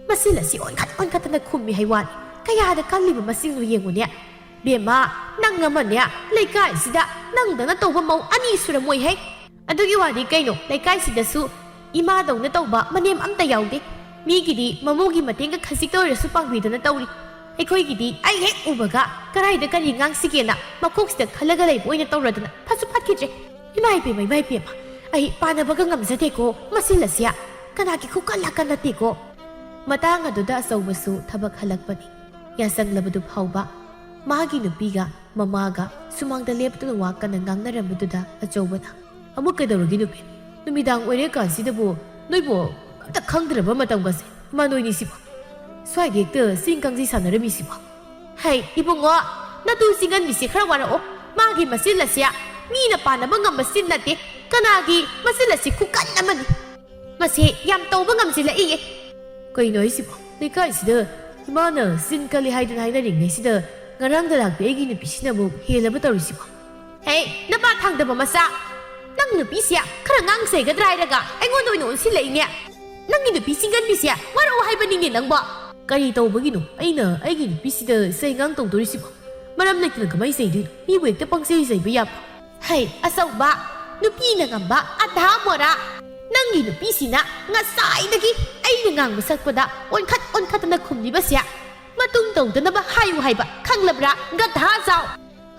ꯃꯆꯤꯜ ꯑꯁꯤ ꯑꯣꯟꯈꯠ ꯑꯣꯟꯈꯠꯇꯅ ꯈꯨꯝꯃꯤ ꯍꯥꯏ ꯋꯥꯅꯤ꯫ ꯀꯌꯥꯗ ꯀꯜꯂꯤꯕ ꯃꯁꯤꯡꯅꯣ ꯌꯦꯡꯉꯨꯅꯦ꯫ ꯕꯦꯝꯃ, ꯅꯪ ꯑꯃꯅꯦ, ꯂꯩꯀꯥꯏꯁꯤꯗ ꯅꯪꯗꯧꯅ ꯇꯧꯕ ꯃꯧ ꯑꯅꯤ ꯁꯨꯔꯝꯃꯣꯏꯍꯦ꯫ ꯑꯗꯨꯒꯤ ꯋꯥꯗꯤ ꯀꯩꯅꯣ, ꯂꯩꯀꯥꯏꯁꯤꯗꯁꯨ ꯏꯃꯥꯗꯧꯅ ꯇꯧꯕ ꯃꯅꯦꯝ ꯑꯝꯇ ꯌꯥꯎꯗꯦ꯫ ꯃꯤꯒꯤꯗꯤ ꯃꯃꯧꯒꯤ ꯃꯇꯦꯡꯒ ꯈꯖꯤꯛꯇ ꯑꯣꯏꯔꯁꯨ ꯄꯥꯡꯕꯤꯗꯅ ꯇꯧꯔꯤ꯫ ꯑꯩꯈꯣꯏꯒꯤꯗꯤ ꯑꯩ ꯍꯦꯛ ꯎꯕꯒ ꯀꯗꯥꯏꯗ ꯀꯔꯤ ꯉꯥꯡꯁꯤꯒꯦꯅ ꯃꯀꯣꯛꯁꯤꯗ ꯈꯜꯂꯒ ꯂꯩꯕ ꯑꯣꯏꯅ ꯇꯧꯔꯗꯅ ꯐꯠꯁꯨ ꯐꯠꯈꯤꯗ꯭ꯔꯦ꯫ ꯏꯃꯥ ꯏꯕꯦꯝꯃ, ꯏꯃꯥ ꯏꯕꯦꯝꯃ, ꯑꯩ ꯄꯥꯟꯅꯕꯒ ꯉꯝꯖꯗꯦꯀꯣ, ꯃꯆꯤꯜ ꯑꯁꯦ ꯀꯅꯥꯒꯤ ꯈꯨꯀꯟ ꯂꯥꯛꯀꯟ ꯅꯠꯇꯦꯀꯣ꯫ ꯃꯇꯥꯡ ꯑꯗꯨꯗ ꯑꯆꯧꯕꯁꯨ ꯊꯕꯛ ꯍꯜꯂꯛꯄꯅꯤ꯫ ꯌꯥꯁꯪꯂꯕꯗꯨ ꯐꯥꯎꯕ ꯃꯥꯒꯤ ꯅꯨꯄꯤꯒ ꯃꯃꯥꯒ ꯁꯨꯃꯥꯡꯗ ꯂꯦꯞꯇꯨꯅ ꯋꯥ ꯀꯟꯅ ꯉꯥꯡꯅꯔꯝꯕꯗꯨꯗ ꯑꯆꯧꯕꯅ, "ꯑꯃꯨꯛ ꯀꯩꯗꯧꯔꯒꯦ ꯅꯨꯄꯤ? ꯅꯨꯃꯤꯗꯥꯡ ꯑꯣꯏꯔꯦ ꯀꯥꯟꯁꯤꯗꯕꯨ ꯅꯣꯏꯕꯨ ꯑꯝꯇ ꯈꯪꯗ꯭ꯔꯕ ꯃꯇꯝꯒꯁꯦ ꯏꯃꯥ ꯅꯣꯏꯅꯤꯁꯤꯕꯨ? ꯁ꯭ꯋꯥꯏꯗ ꯍꯦꯛꯇ ꯆꯤꯡ ꯀꯥꯡꯖꯩ ꯁꯥꯟꯅꯔꯝꯃꯤꯁꯤꯕꯣ?" "ꯍꯩ, ꯏꯕꯨꯡꯉꯣ, ꯅꯇꯨ ꯆꯤꯡꯒꯟꯕꯤꯁꯦ ꯈꯔ ꯋꯥꯔꯛꯑꯣ꯫ ꯃꯥꯒꯤ ꯃꯆꯤꯜ ꯑꯁꯦ ꯃꯤꯅ ꯄꯥꯟꯅꯕ ꯉꯝꯕ ꯆꯤꯟ ꯅꯠꯇꯦ꯫ ꯀꯅꯥꯒꯤ ꯃꯆꯤꯜ ꯑꯁꯤ ꯈꯨꯀꯟ ꯑꯃꯅꯤ?" ꯃꯁꯤ ꯌꯥꯝ ꯇꯧꯕ ꯉꯝꯁꯤꯜꯂꯛꯏꯌꯦ꯫ ꯀꯩꯅꯣ ꯍꯥꯏꯁꯤꯕꯣ? ꯂꯩꯀꯥꯏꯁꯤꯗ ꯏꯃꯥꯅ ꯆꯤꯟ ꯀꯜꯂꯤ ꯍꯥꯏꯗꯅ ꯍꯥꯏꯅꯔꯤꯉꯩꯁꯤꯗ ꯉꯔꯥꯡꯗ ꯂꯥꯛꯄꯤ ꯑꯩꯒꯤ ꯅꯨꯄꯤꯁꯤꯅ ꯑꯃꯨꯛ ꯍꯦꯜꯂꯕ ꯇꯧꯔꯤꯁꯤꯕꯣ? ꯍꯦ, ꯅꯄꯥ ꯊꯥꯡꯗꯕ ꯃꯆꯥ! ꯅꯪ ꯅꯨꯄꯤꯁꯦ ꯈꯔ ꯉꯥꯡ ꯆꯩꯒꯗ꯭ꯔꯥ ꯍꯥꯏꯔꯒ ꯑꯩꯉꯣꯟꯗ ꯑꯣꯏꯅ ꯑꯣꯟꯁꯤꯜꯂꯛꯏꯅꯦ꯫ ꯅꯪꯒꯤ ꯅꯨꯄꯤ ꯆꯤꯡꯒꯟꯕꯤꯁꯦ ꯋꯥꯔꯛꯑꯣ ꯍꯥꯏꯕꯅꯤꯅꯦ ꯅꯪꯕꯣ꯫ ꯀꯔꯤ ꯇꯧꯕꯒꯤꯅꯣ? ꯑꯩꯅ ꯑꯩꯒꯤ ꯅꯨꯄꯤꯁꯤꯗ ꯆꯩꯉꯥꯡ ꯇꯧꯗꯣꯔꯤꯁꯤꯕꯣ? ꯃꯔꯝ ꯂꯩꯇꯅ ꯀꯃꯥꯏꯅ ꯆꯩꯗꯣꯏꯅꯣ? ꯃꯤꯕꯨ ꯍꯦꯛꯇ ꯄꯪꯆꯩ ꯆꯩꯕ ꯌꯥꯕ? ꯍꯩ, ꯑꯆꯧꯕ, ꯅꯨꯄꯤꯅ ꯉꯝꯕ ꯑꯙꯥ ꯃꯣꯔꯥ! ꯅꯪꯒꯤ ꯅꯨꯄꯤꯁꯤꯅ ꯉꯁꯥꯏꯗꯒꯤ ꯑꯩꯅ ꯉꯥꯡꯕ ꯁꯛꯄꯗ ꯑꯣꯟꯈꯠ ꯑꯣꯟꯈꯠꯇꯅ ꯈꯨꯝꯂꯤꯕꯁꯦ ꯃꯇꯨꯡ ꯇꯧꯗꯅꯕ ꯍꯥꯏꯌꯨ ꯍꯥꯏꯕ, ꯈꯪꯂꯕ꯭ꯔꯥ, ꯒꯙꯥ ꯖꯥꯎ?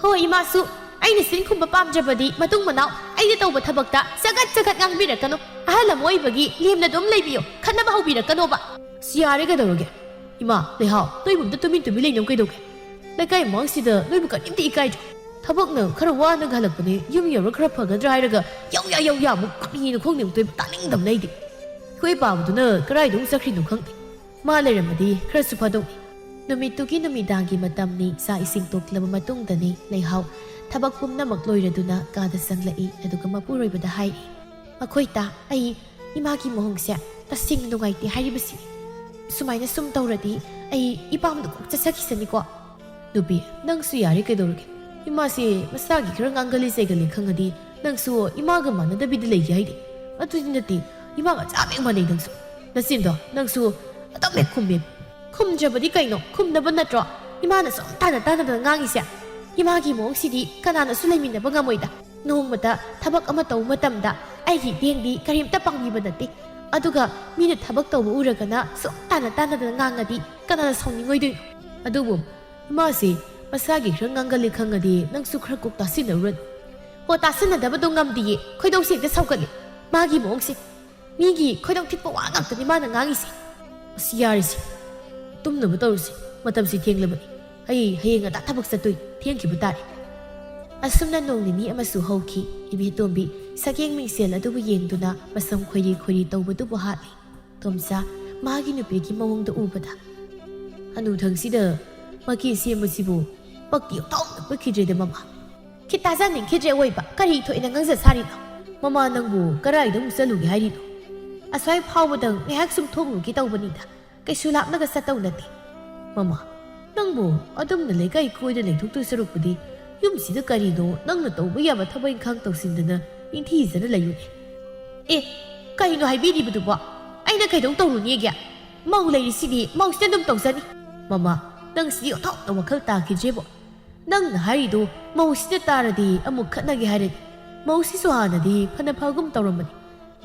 ꯍꯣꯏ, ꯏꯃꯥꯁꯨ ꯑꯩꯅ ꯁꯤꯟ ꯈꯨꯝꯕ ꯄꯥꯝꯗ꯭ꯔꯕꯗꯤ ꯃꯇꯨꯡ ꯃꯅꯥꯎ ꯑꯩꯅ ꯇꯧꯕ ꯊꯕꯛꯇ ꯆꯒꯠ ꯆꯒꯠ ꯉꯥꯡꯕꯤꯔꯛꯀꯅꯨ꯫ ꯑꯍꯜ ꯑꯃ ꯑꯣꯏꯕꯒꯤ ꯂꯦꯝꯅ ꯑꯗꯨꯝ ꯂꯩꯕꯤꯌꯨ, ꯈꯠꯅꯕ ꯍꯧꯕꯤꯔꯛꯀꯅꯣꯕ꯫ ꯁꯤ ꯌꯥꯔꯦ, ꯀꯩꯗꯧꯔꯒꯦ? ꯏꯃꯥ, ꯂꯩꯍꯥꯎ, ꯅꯣꯏꯕꯨ ꯑꯝꯇ ꯇꯨꯃꯤꯟ ꯇꯨꯃꯤꯟ ꯂꯩꯅꯧ ꯀꯩꯗꯧꯒꯦ? ꯂꯩꯀꯥꯏ ꯃꯃꯥꯡꯁꯤꯗ ꯅꯣꯏꯕꯨ ꯀꯔꯤꯝꯇ ꯏꯀꯥꯏꯗ꯭ꯔꯣ? ꯊꯕꯛꯅ ꯈꯔ ꯋꯥꯅꯒ ꯍꯜꯂꯛꯄꯅꯦ, ꯌꯨꯝ ꯌꯧꯔ ꯈꯔ ꯐꯒꯗ꯭ꯔꯥ ꯍꯥꯏꯔꯒ ꯌꯧ ꯌꯥ ꯌꯧ ꯌꯥ ꯑꯃꯨꯛ ꯈꯨꯠꯅꯤꯅ ꯈꯣꯡꯅꯤꯅ ꯇꯣꯏꯕ ꯇꯥꯅꯤꯡꯗꯕꯅ ꯑꯩꯗꯤ꯫ ꯑꯩꯈꯣꯏ ꯄꯥꯕꯗꯨꯅ ꯀꯗꯥꯏꯗ ꯑꯃꯨꯛ ꯆꯠꯈ꯭ꯔꯤꯅꯣ ꯈꯪꯗꯦ꯫ ꯃꯥ ꯂꯩꯔꯝꯃꯗꯤ ꯈꯔꯁꯨ ꯐꯗꯧꯅꯤ꯫ ꯅꯨꯃꯤꯠꯇꯨꯒꯤ ꯅꯨꯃꯤꯗꯥꯡꯒꯤ ꯃꯇꯝꯅꯤ꯫ ꯆꯥꯛ ꯏꯁꯤꯡ ꯇꯣꯛꯂꯕ ꯃꯇꯨꯡꯗꯅꯤ ꯂꯩꯍꯥꯎ ꯊꯕꯛ ꯄꯨꯝꯅꯃꯛ ꯂꯣꯏꯔꯗꯨꯅ ꯀꯥꯗ ꯆꯪꯂꯛꯏ꯫ ꯑꯗꯨꯒ ꯃꯄꯨꯔꯣꯏꯕꯗ ꯍꯥꯏꯔꯤ, "ꯑꯩꯈꯣꯏ ꯇꯥ, ꯑꯩ ꯏꯃꯥꯒꯤ ꯃꯑꯣꯡꯁꯦ ꯇꯁꯦꯡꯅ ꯅꯨꯡꯉꯥꯏꯇꯦ ꯍꯥꯏꯔꯤꯕꯁꯤ꯫ ꯁꯨꯃꯥꯏꯅ ꯁꯨꯝ ꯇꯧꯔꯗꯤ ꯑꯩ ꯏꯄꯥꯝꯗ ꯀꯣꯛ ꯆꯠꯆꯈꯤꯁꯅꯤꯀꯣ꯫" "ꯅꯨꯄꯤ, ꯅꯪꯁꯨ ꯌꯥꯔꯦ ꯀꯩꯗꯧꯔꯒꯦ? ꯏꯃꯥꯁꯦ ꯃꯁꯥꯒꯤ ꯈꯔ ꯉꯥꯡꯒꯜꯂꯤ ꯆꯩꯒꯜꯂꯤ ꯈꯪꯉꯗꯤ ꯅꯪꯁꯨ ꯏꯃꯥꯒ ꯃꯥꯟꯅꯗꯕꯤꯗ ꯂꯩꯒꯦ ꯍꯥꯏꯗꯤ? ꯑꯗꯨꯗꯤ ꯅꯠꯇꯦ, ꯏꯃꯥꯒ ꯆꯞ ꯍꯦꯛ ꯃꯥꯟꯅꯩ ꯅꯪꯁꯨ꯫ ꯅꯆꯤꯟꯗꯣ ꯅꯪꯁꯨ ꯑꯗꯨꯝ ꯍꯦꯛ ꯈꯨꯝꯃꯦ꯫ ꯈꯨꯝꯗ꯭ꯔꯕꯗꯤ ꯀꯩꯅꯣ? ꯈꯨꯝꯅꯕ ꯅꯠꯇ꯭ꯔꯣ ꯏꯃꯥꯅ ꯁꯨꯝ ꯇꯥꯅ ꯇꯥꯅꯗꯅ ꯉꯥꯡꯉꯤꯁꯦ? ꯏꯃꯥꯒꯤ ꯃꯑꯣꯡꯁꯤꯗꯤ ꯀꯅꯥꯅꯁꯨ ꯂꯩꯃꯤꯟꯅꯕ ꯉꯝꯃꯣꯏꯗ꯫ ꯅꯣꯡꯃꯇ ꯊꯕꯛ ꯑꯃ ꯇꯧꯕ ꯃꯇꯝꯗ ꯑꯩꯒꯤ ꯏꯇꯦꯡꯗꯤ ꯀꯔꯤꯝꯇ ꯄꯥꯡꯕꯤꯕ ꯅꯠꯇꯦ꯫ ꯑꯗꯨꯒ ꯃꯤꯅ ꯊꯕꯛ ꯇꯧꯕ ꯎꯔꯒꯅ ꯁꯨꯝ ꯇꯥꯅ ꯇꯥꯅꯗꯅ ꯉꯥꯡꯉꯗꯤ ꯀꯅꯥꯅ ꯁꯥꯎꯅꯤꯡꯉꯣꯏꯗꯣꯏꯅꯣ? ꯑꯗꯨꯕꯨ ꯏꯃꯥꯁꯦ ꯃꯁꯥꯒꯤ ꯈꯔ ꯉꯥꯡꯒꯜꯂꯤ ꯈꯪꯉꯗꯤ ꯅꯪꯁꯨ ꯈꯔ ꯀꯣꯛ ꯇꯥꯁꯤꯟꯅꯔꯨꯔꯅꯨ꯫" "ꯍꯣ, ꯇꯥꯁꯤꯟꯅꯗꯕꯗꯣ ꯉꯝꯗꯤꯌꯦ, ꯈꯣꯏꯗꯧꯁꯦ ꯍꯦꯛꯇ ꯁꯥꯎꯒꯠꯂꯦ ꯃꯥꯒꯤ ꯃꯑꯣꯡꯁꯦ꯫ ꯃꯤꯒꯤ ꯈꯣꯏꯗꯧ ꯊꯤꯠꯄ ꯋꯥ ꯉꯥꯛꯇꯅꯤ ꯃꯥꯅ ꯉꯥꯡꯉꯤꯁꯦ꯫ ꯑꯁ, ꯌꯥꯔꯦꯁꯦ, ꯇꯨꯝꯅꯕ ꯇꯧꯔꯁꯤ, ꯃꯇꯝꯁꯤ ꯊꯦꯡꯂꯕꯅꯤ꯫ ꯑꯩ ꯍꯌꯦꯡ ꯉꯟꯇꯥ ꯊꯕꯛ ꯆꯠꯇꯣꯏꯅꯤ, ꯊꯦꯡꯈꯤꯕ ꯇꯥꯔꯦ꯫" ꯑꯁꯨꯝꯅ ꯅꯣꯡ ꯅꯤꯅꯤ ꯑꯃꯁꯨ ꯍꯧꯈꯤ꯫ ꯏꯕꯦꯇꯣꯝꯕꯤ ꯁꯛꯌꯦꯡ ꯃꯤꯡꯁꯦꯜ ꯑꯗꯨꯕꯨ ꯌꯦꯡꯗꯨꯅ ꯃꯁꯝ ꯈꯣꯏꯔꯤ ꯈꯣꯏꯔꯤ ꯇꯧꯕꯗꯨꯕꯨ ꯍꯥꯠꯂꯤ꯫ ꯇꯣꯝꯆꯥ ꯃꯥꯒꯤ ꯅꯨꯄꯤꯒꯤ ꯃꯑꯣꯡꯗ ꯎꯕꯗ, "ꯍꯅꯨꯊꯪꯁꯤꯗ ꯃꯀꯤ ꯁꯦꯝꯕꯁꯤꯕꯨ ꯄꯛꯇꯤ ꯑꯃꯨꯛꯇ ꯄꯛꯈꯤꯗ꯭ꯔꯦꯗ ꯃꯃꯥ꯫ ꯈꯤꯠ ꯇꯥꯖꯅꯤꯡꯈꯤꯗ꯭ꯔꯦ ꯑꯣꯏꯕ, ꯀꯔꯤ ꯊꯣꯛꯏꯅ ꯉꯥꯡꯖ ꯁꯥꯔꯤꯅꯣ? ꯃꯃꯥ ꯅꯪꯕꯨ ꯀꯔꯥꯏꯗ ꯑꯃꯨꯛ ꯆꯠꯂꯨꯒꯦ ꯍꯥꯏꯔꯤꯅꯣ? ꯑꯁ꯭ꯋꯥꯏ ꯐꯥꯎꯕꯗꯪ ꯉꯥꯏꯍꯥꯛ ꯁꯨꯝ ꯊꯣꯛꯂꯨꯒꯦ ꯇꯧꯕꯅꯤꯗ, ꯀꯩꯁꯨ ꯂꯥꯞꯅꯒ ꯆꯠꯇꯧ ꯅꯠꯇꯦ꯫" "ꯃꯃꯥ, ꯅꯪꯕꯨ ꯑꯗꯨꯝꯅ ꯂꯩꯀꯥꯏ ꯀꯣꯏꯗ ꯂꯩꯊꯣꯛꯇꯣꯏ ꯁꯔꯨꯛꯄꯨꯗꯤ ꯌꯨꯝꯁꯤꯗ ꯀꯔꯤꯅꯣ ꯅꯪꯅ ꯇꯧꯕ ꯌꯥꯕ ꯊꯕꯛ ꯏꯪꯈꯥꯡ ꯇꯧꯁꯤꯟꯗꯅ ꯅꯤꯡꯊꯤꯖꯅ ꯂꯩꯌꯨꯅꯦ꯫" "ꯑꯦ, ꯀꯩꯅꯣ ꯍꯥꯏꯕꯤꯔꯤꯕꯗꯨꯕꯣ? ꯑꯩꯅ ꯀꯩꯗꯧ ꯇꯧꯔꯨꯅꯤꯒꯦ? ꯃꯧ ꯂꯩꯔꯤꯁꯤꯗꯤ ꯃꯧꯁꯤꯅ ꯑꯗꯨꯝ ꯇꯧꯖꯅꯤ꯫" "ꯃꯃꯥ, ꯅꯪꯁꯤꯗꯤ ꯑꯣꯟꯊꯣꯛꯅ ꯋꯥꯈꯜ ꯇꯥꯈꯤꯗ꯭ꯔꯦꯕꯣ꯫ ꯅꯪꯅ ꯍꯥꯏꯔꯤꯗꯣ ꯃꯧꯁꯤꯅ ꯇꯥꯔꯗꯤ ꯑꯃꯨꯛ ꯈꯠꯅꯒꯦ ꯍꯥꯏꯔꯅꯤ꯫ ꯃꯧꯁꯤꯁꯨ ꯍꯥꯟꯅꯗꯤ ꯐꯅ ꯐꯒꯨꯝ ꯇꯧꯔꯝꯕꯅꯤ꯫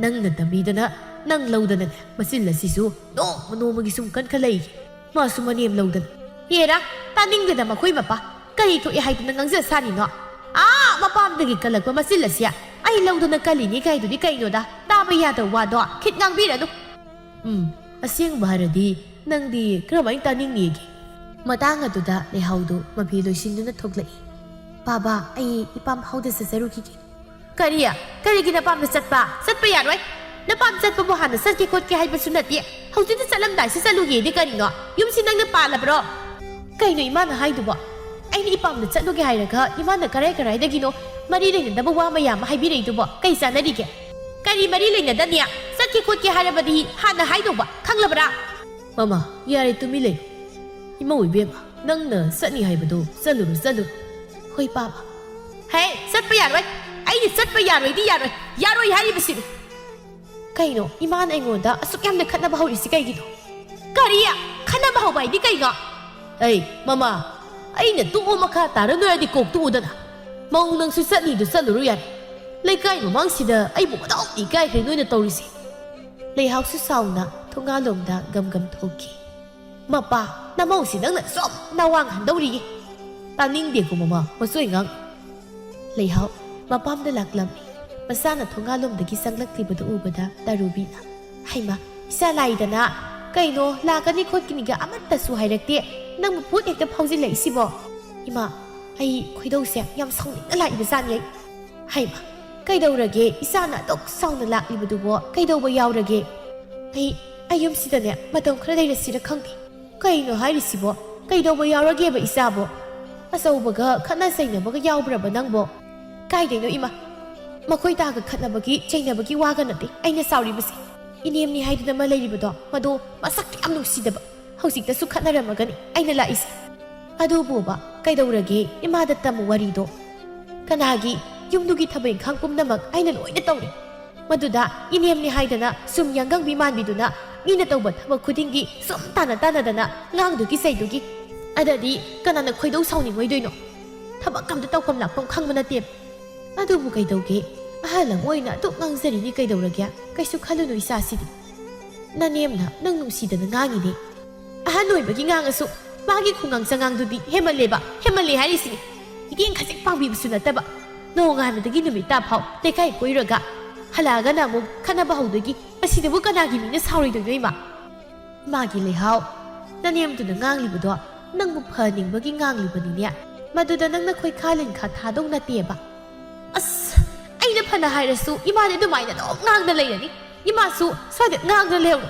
ꯅꯪꯅ ꯇꯝꯕꯤꯗꯅ, ꯅꯪ ꯂꯧꯗꯅꯅꯦ, ꯃꯆꯤꯜ ꯑꯁꯤꯁꯨ ꯅꯣꯡꯃ ꯅꯣꯡꯃꯒꯤ ꯁꯨꯝ ꯀꯟꯈꯠꯂꯛꯏ꯫ ꯃꯥꯁꯨ ꯃꯅꯦꯝ ꯂꯧꯗꯅ꯫" "ꯍꯦꯔꯥ, ꯇꯥꯅꯤꯡꯗꯦꯗ ꯃꯈꯣꯏ ꯃꯄꯥ꯫ ꯀꯔꯤ ꯊꯣꯛꯑꯦ ꯍꯥꯏꯗꯅ ꯉꯥꯡꯖ ꯁꯥꯔꯤꯅꯣ? ꯑꯥ, ꯃꯄꯥꯝꯗꯒꯤ ꯀꯜꯂꯛꯄ ꯃꯆꯤꯜ ꯑꯁꯤ ꯑꯩ ꯂꯧꯗꯅ ꯀꯜꯂꯤꯅꯤ ꯀꯥꯏꯗꯨꯗꯤ ꯀꯩꯅꯣꯗ? ꯇꯥꯕ ꯌꯥꯗꯕ ꯋꯥꯗꯣ ꯈꯤꯠ ꯉꯥꯡꯕꯤꯔꯅꯨ꯫" ꯎꯝ, ꯑꯁꯦꯡꯕ ꯍꯥꯏꯔꯗꯤ ꯅꯪꯗꯤ ꯀꯔꯝꯍꯥꯏꯅ ꯇꯥꯅꯤꯡꯅꯤꯒꯦ? ꯃꯇꯥꯡ ꯑꯗꯨꯗ ꯂꯩꯍꯥꯎꯗꯨ ꯃꯐꯤ ꯂꯣꯏꯁꯤꯟꯗꯨꯅ ꯊꯣꯛꯂꯛꯏ꯫ "ꯕꯥꯕꯥ, ꯑꯩ ꯏꯄꯥꯝ ꯍꯧꯗ ꯆꯠꯆꯔꯨꯈꯤꯒꯦ"꯫ "ꯀꯔꯤ? ꯀꯔꯤꯒꯤ ꯅꯄꯥꯝꯗ ꯆꯠꯄ? ꯆꯠꯄ ꯌꯥꯔꯣꯏ꯫ ꯅꯄꯥꯝ ꯆꯠꯄꯕꯨ ꯍꯥꯟꯅ ꯆꯠꯀꯦ ꯈꯣꯠꯀꯦ ꯍꯥꯏꯕꯁꯨ ꯅꯠꯇꯦ꯫ ꯍꯧꯖꯤꯛꯇ ꯆꯠꯂꯝꯗꯥꯏꯁꯤ ꯆꯠꯂꯨꯒꯦꯗꯤ ꯀꯔꯤꯅꯣ? ꯌꯨꯝꯁꯤ ꯅꯪꯅ ꯄꯥꯜꯂꯕ꯭ꯔꯣ?" "ꯀꯩꯅꯣ ꯏꯃꯥꯅ ꯍꯥꯏꯗꯨꯕꯣ? ꯑꯩꯅ ꯏꯄꯥꯝꯗ ꯆꯠꯂꯨꯒꯦ ꯍꯥꯏꯔꯒ ꯏꯃꯥꯅ ꯀꯔꯥꯏ ꯀꯔꯥꯏꯗꯒꯤꯅꯣ ꯃꯔꯤ ꯂꯩꯅꯗꯕ ꯋꯥ ꯃꯌꯥꯝ ꯑꯃ ꯍꯥꯏꯕꯤꯔꯛꯏꯗꯨꯕꯣ ꯀꯩ ꯆꯥꯟꯅꯔꯤꯒꯦ? ꯀꯔꯤ ꯃꯔꯤ ꯂꯩꯅꯗꯅꯤ? ꯆꯠꯀꯦ ꯈꯣꯠꯀꯦ ꯍꯥꯏꯔꯕꯗꯤ ꯍꯥꯟꯅ ꯍꯥꯏꯗꯧꯕ, ꯈꯪꯂꯕ꯭ꯔꯥ?" "ꯃꯃꯥ, ꯌꯥꯔꯦ, ꯇꯨꯃꯤꯟ ꯂꯩꯌꯨ꯫ ꯏꯃꯧ ꯏꯕꯦꯝꯃ, ꯅꯪꯅ ꯆꯠꯅꯤ ꯍꯥꯏꯕꯗꯨ ꯆꯠꯂꯨꯔꯣ, ꯆꯠꯂꯨꯔꯣ"꯫ "ꯍꯣꯏ, ꯄꯥꯕ"꯫ "ꯍꯦ, ꯆꯠꯄ ꯌꯥꯔꯣꯏ꯫ ꯑꯩꯅ ꯆꯠꯄ ꯌꯥꯔꯣꯏꯗꯤ ꯌꯥꯔꯣꯏ꯫ ꯌꯥꯔꯣꯏ ꯍꯥꯏꯔꯤꯕꯁꯤꯅꯤ"꯫ "ꯀꯩꯅꯣ, ꯏꯃꯥꯅ ꯑꯩꯉꯣꯟꯗ ꯑꯁꯨꯛ ꯌꯥꯝꯅ ꯈꯠꯅꯕ ꯍꯧꯔꯤꯁꯤ ꯀꯩꯒꯤꯅꯣ?" "ꯀꯔꯤ? ꯈꯠꯅꯕ ꯍꯧꯕ ꯍꯥꯏꯗꯤ ꯀꯩꯅꯣ?" "ꯑꯩ, ꯃꯃꯥ, ꯑꯩꯅ ꯇꯣꯛꯑꯣ ꯃꯈꯥ ꯇꯥꯔꯅꯨ ꯍꯥꯏꯔꯗꯤ ꯀꯣꯛ ꯇꯣꯛꯎꯗꯅ꯫ ꯃꯧ ꯅꯪꯁꯨ ꯆꯠꯅꯤꯗꯨ ꯆꯠꯂꯨꯔꯣ ꯌꯥꯔꯦ꯫ ꯂꯩꯀꯥꯏ ꯃꯃꯥꯡꯁꯤꯗ ꯑꯩꯕꯨ ꯑꯣꯟꯊꯣꯛꯅ ꯏꯀꯥꯏꯈ꯭ꯔꯦ ꯅꯣꯏꯅ ꯇꯧꯔꯤꯁꯦ"꯫ ꯂꯩꯍꯥꯎꯁꯨ ꯁꯥꯎꯅ ꯊꯣꯡꯒꯥꯜꯂꯣꯝꯗ ꯒꯝ ꯒꯝ ꯊꯣꯛꯈꯤ꯫ "ꯃꯄꯥ, ꯅꯃꯧꯁꯤ ꯅꯪꯅ ꯁꯨꯝ ꯅꯋꯥꯡ ꯍꯟꯗꯧꯔꯤꯌꯦ"꯫ "ꯇꯥꯅꯤꯡꯗꯦꯀꯣ ꯃꯃꯥ, ꯃꯆꯣꯏ ꯉꯥꯡ"꯫ ꯂꯩꯍꯥꯎ ꯃꯄꯥꯝꯗ ꯂꯥꯛꯂꯝꯃꯤ꯫ ꯃꯆꯥꯅ ꯊꯣꯡꯒꯥꯜꯂꯣꯝꯗꯒꯤ ꯆꯪꯂꯛꯂꯤꯕꯗꯨ ꯎꯕꯗ ꯇꯔꯨꯕꯤꯅ, "ꯍꯩꯃꯥ, ꯏꯆꯥ ꯂꯥꯛꯏꯗꯅ꯫ ꯀꯩꯅꯣ, ꯂꯥꯛꯀꯅꯤ ꯈꯣꯠꯀꯅꯤꯒ ꯑꯃꯠꯇꯁꯨ ꯍꯥꯏꯔꯛꯇꯦ꯫ ꯅꯪꯕꯨ ꯄꯣꯠ ꯍꯦꯛꯇ ꯐꯥꯎꯖꯤꯜꯂꯛꯏꯁꯤꯕꯣ?" "ꯏꯃꯥ, ꯑꯩ ꯈꯣꯏꯗꯧꯁꯦ ꯌꯥꯝ ꯁꯥꯎꯅꯤꯡꯅ ꯂꯥꯛꯏꯕ ꯖꯥꯠꯅꯤ ꯑꯩ"꯫ "ꯍꯩꯃꯥ, ꯀꯩꯗꯧꯔꯒꯦ? ꯏꯆꯥꯅ ꯑꯗꯨꯛ ꯁꯥꯎꯅ ꯂꯥꯛꯂꯤꯕꯗꯨꯕꯣ ꯀꯩꯗꯧꯕ ꯌꯥꯎꯔꯒꯦ?" "ꯑꯩ, ꯑꯩ ꯌꯨꯝꯁꯤꯗꯅꯦ ꯃꯇꯝ ꯈꯔ ꯂꯩꯔꯁꯤꯔ ꯈꯪꯗꯦ"꯫ "ꯀꯩꯅꯣ ꯍꯥꯏꯔꯤꯁꯤꯕꯣ? ꯀꯩꯗꯧꯕ ꯌꯥꯎꯔꯒꯦꯕ ꯏꯆꯥꯕꯣ? ꯑꯆꯧꯕꯒ ꯈꯠꯅ ꯆꯩꯅꯕꯒ ꯌꯥꯎꯕ꯭ꯔꯕ ꯅꯪꯕꯣ?" "ꯀꯥꯏꯗꯩꯅꯣ ꯏꯃꯥ? ꯃꯈꯣꯏ ꯇꯥꯒ ꯈꯠꯅꯕꯒꯤ ꯆꯩꯅꯕꯒꯤ ꯋꯥꯒ ꯅꯠꯇꯦ ꯑꯩꯅ ꯁꯥꯎꯔꯤꯕꯁꯦ꯫ ꯏꯅꯦꯝꯅꯤ ꯍꯥꯏꯗꯨꯅ ꯑꯃ ꯂꯩꯔꯤꯕꯗꯣ, ꯃꯗꯣ ꯃꯁꯛꯇꯤ ꯌꯥꯝ ꯅꯨꯡꯁꯤꯗꯕ꯫ ꯍꯧꯖꯤꯛꯇꯁꯨ ꯈꯠꯅꯔꯝꯃꯒꯅꯤ ꯑꯩꯅ ꯂꯥꯛꯏꯁꯦ꯫ ꯑꯗꯨꯕꯨꯕ ꯀꯩꯗꯧꯔꯒꯦ? ꯏꯃꯥꯗ ꯇꯝꯃꯨ ꯋꯥꯔꯤꯗꯣ꯫ ꯀꯅꯥꯒꯤ ꯌꯨꯝꯗꯨꯒꯤ ꯊꯕꯛ ꯏꯪꯈꯥꯡ ꯄꯨꯝꯅꯃꯛ ꯑꯩꯅ ꯂꯣꯏꯅ ꯇꯧꯔꯤ꯫ ꯃꯗꯨꯗ ꯏꯅꯦꯝꯅꯤ ꯍꯥꯏꯗꯅ ꯁꯨꯝ ꯌꯥꯡꯒꯪꯕꯤ ꯃꯥꯟꯕꯤꯗꯨꯅ ꯃꯤꯅ ꯇꯧꯕ ꯊꯕꯛ ꯈꯨꯗꯤꯡꯒꯤ ꯁꯨꯝ ꯇꯥꯟꯅ ꯇꯥꯟꯅꯗꯅ ꯉꯥꯡꯗꯨꯒꯤ ꯆꯩꯗꯨꯒꯤ꯫ ꯑꯗꯗꯤ ꯀꯅꯥꯅ ꯈꯣꯏꯗꯧ ꯁꯥꯎꯅꯤꯡꯉꯣꯏꯗꯣꯏꯅꯣ? ꯊꯕꯛ ꯑꯝꯇ ꯇꯧꯐꯝ ꯂꯥꯛꯐꯝ ꯈꯪꯕ ꯅꯠꯇꯦ꯫ ꯑꯗꯨꯕꯨ ꯀꯩꯗꯧꯒꯦ? ꯑꯍꯜ ꯑꯃ ꯑꯣꯏꯅ ꯑꯗꯨꯛ ꯉꯥꯡꯖꯔꯤꯅꯤ ꯀꯩꯗꯧꯔꯒꯦ? ꯀꯩꯁꯨ ꯈꯜꯂꯨꯅꯨ ꯏꯆꯥꯁꯤꯗꯤ꯫ ꯅꯅꯦꯝꯅ ꯅꯪ ꯅꯨꯡꯁꯤꯗꯅ ꯉꯥꯡꯉꯤꯅꯦ꯫ ꯑꯍꯜ ꯑꯣꯏꯕꯒꯤ ꯉꯥꯡꯉꯁꯨ ꯃꯥꯒꯤ ꯈꯨꯉꯥꯡ ꯆꯉꯥꯡꯗꯨꯗꯤ ꯍꯦꯃꯜꯂꯦꯕ, ꯍꯦꯃꯜꯂꯦ ꯍꯥꯏꯔꯤꯁꯤꯅꯤ꯫ ꯏꯇꯦꯡ ꯈꯖꯤꯛ ꯄꯥꯡꯕꯤꯕꯁꯨ ꯅꯠꯇꯕ꯫ ꯅꯣꯡꯉꯥꯟꯕꯗꯒꯤ ꯅꯨꯃꯤꯠ ꯇꯥ ꯐꯥꯎ ꯂꯩꯀꯥꯏ ꯀꯣꯏꯔꯒ ꯍꯜꯂꯛꯑꯒꯅ ꯑꯃꯨꯛ ꯈꯠꯅꯕ ꯍꯧꯗꯣꯏꯒꯤ꯫ ꯃꯁꯤꯗꯕꯨ ꯀꯅꯥꯒꯤ ꯃꯤꯅ ꯁꯥꯎꯔꯣꯏꯗꯣꯏꯅꯣ ꯏꯃꯥ? ꯏꯃꯥꯒꯤ ꯂꯩꯍꯥꯎ, ꯅꯅꯦꯝꯗꯨꯅ ꯉꯥꯡꯂꯤꯕꯗꯣ ꯅꯪꯕꯨ ꯐꯍꯟꯅꯤꯡꯕꯒꯤ ꯉꯥꯡꯂꯤꯕꯅꯤꯅꯦ꯫ ꯃꯗꯨꯗ ꯅꯪꯅ ꯈꯣꯏꯈꯥ ꯂꯤꯟꯈꯥ ꯊꯥꯗꯧ ꯅꯠꯇꯦꯕ꯫ ꯑꯁ, ꯑꯩꯅ ꯐꯅ ꯍꯥꯏꯔꯁꯨ ꯏꯃꯥꯗꯤ ꯑꯗꯨꯃꯥꯏꯅ ꯑꯗꯨꯝ ꯉꯥꯡꯅ ꯂꯩꯔꯅꯤ꯫ ꯏꯃꯥꯁꯨ ꯁ꯭ꯋꯥꯏꯗ ꯉꯥꯡꯅ ꯂꯩꯍꯧꯔꯣ꯫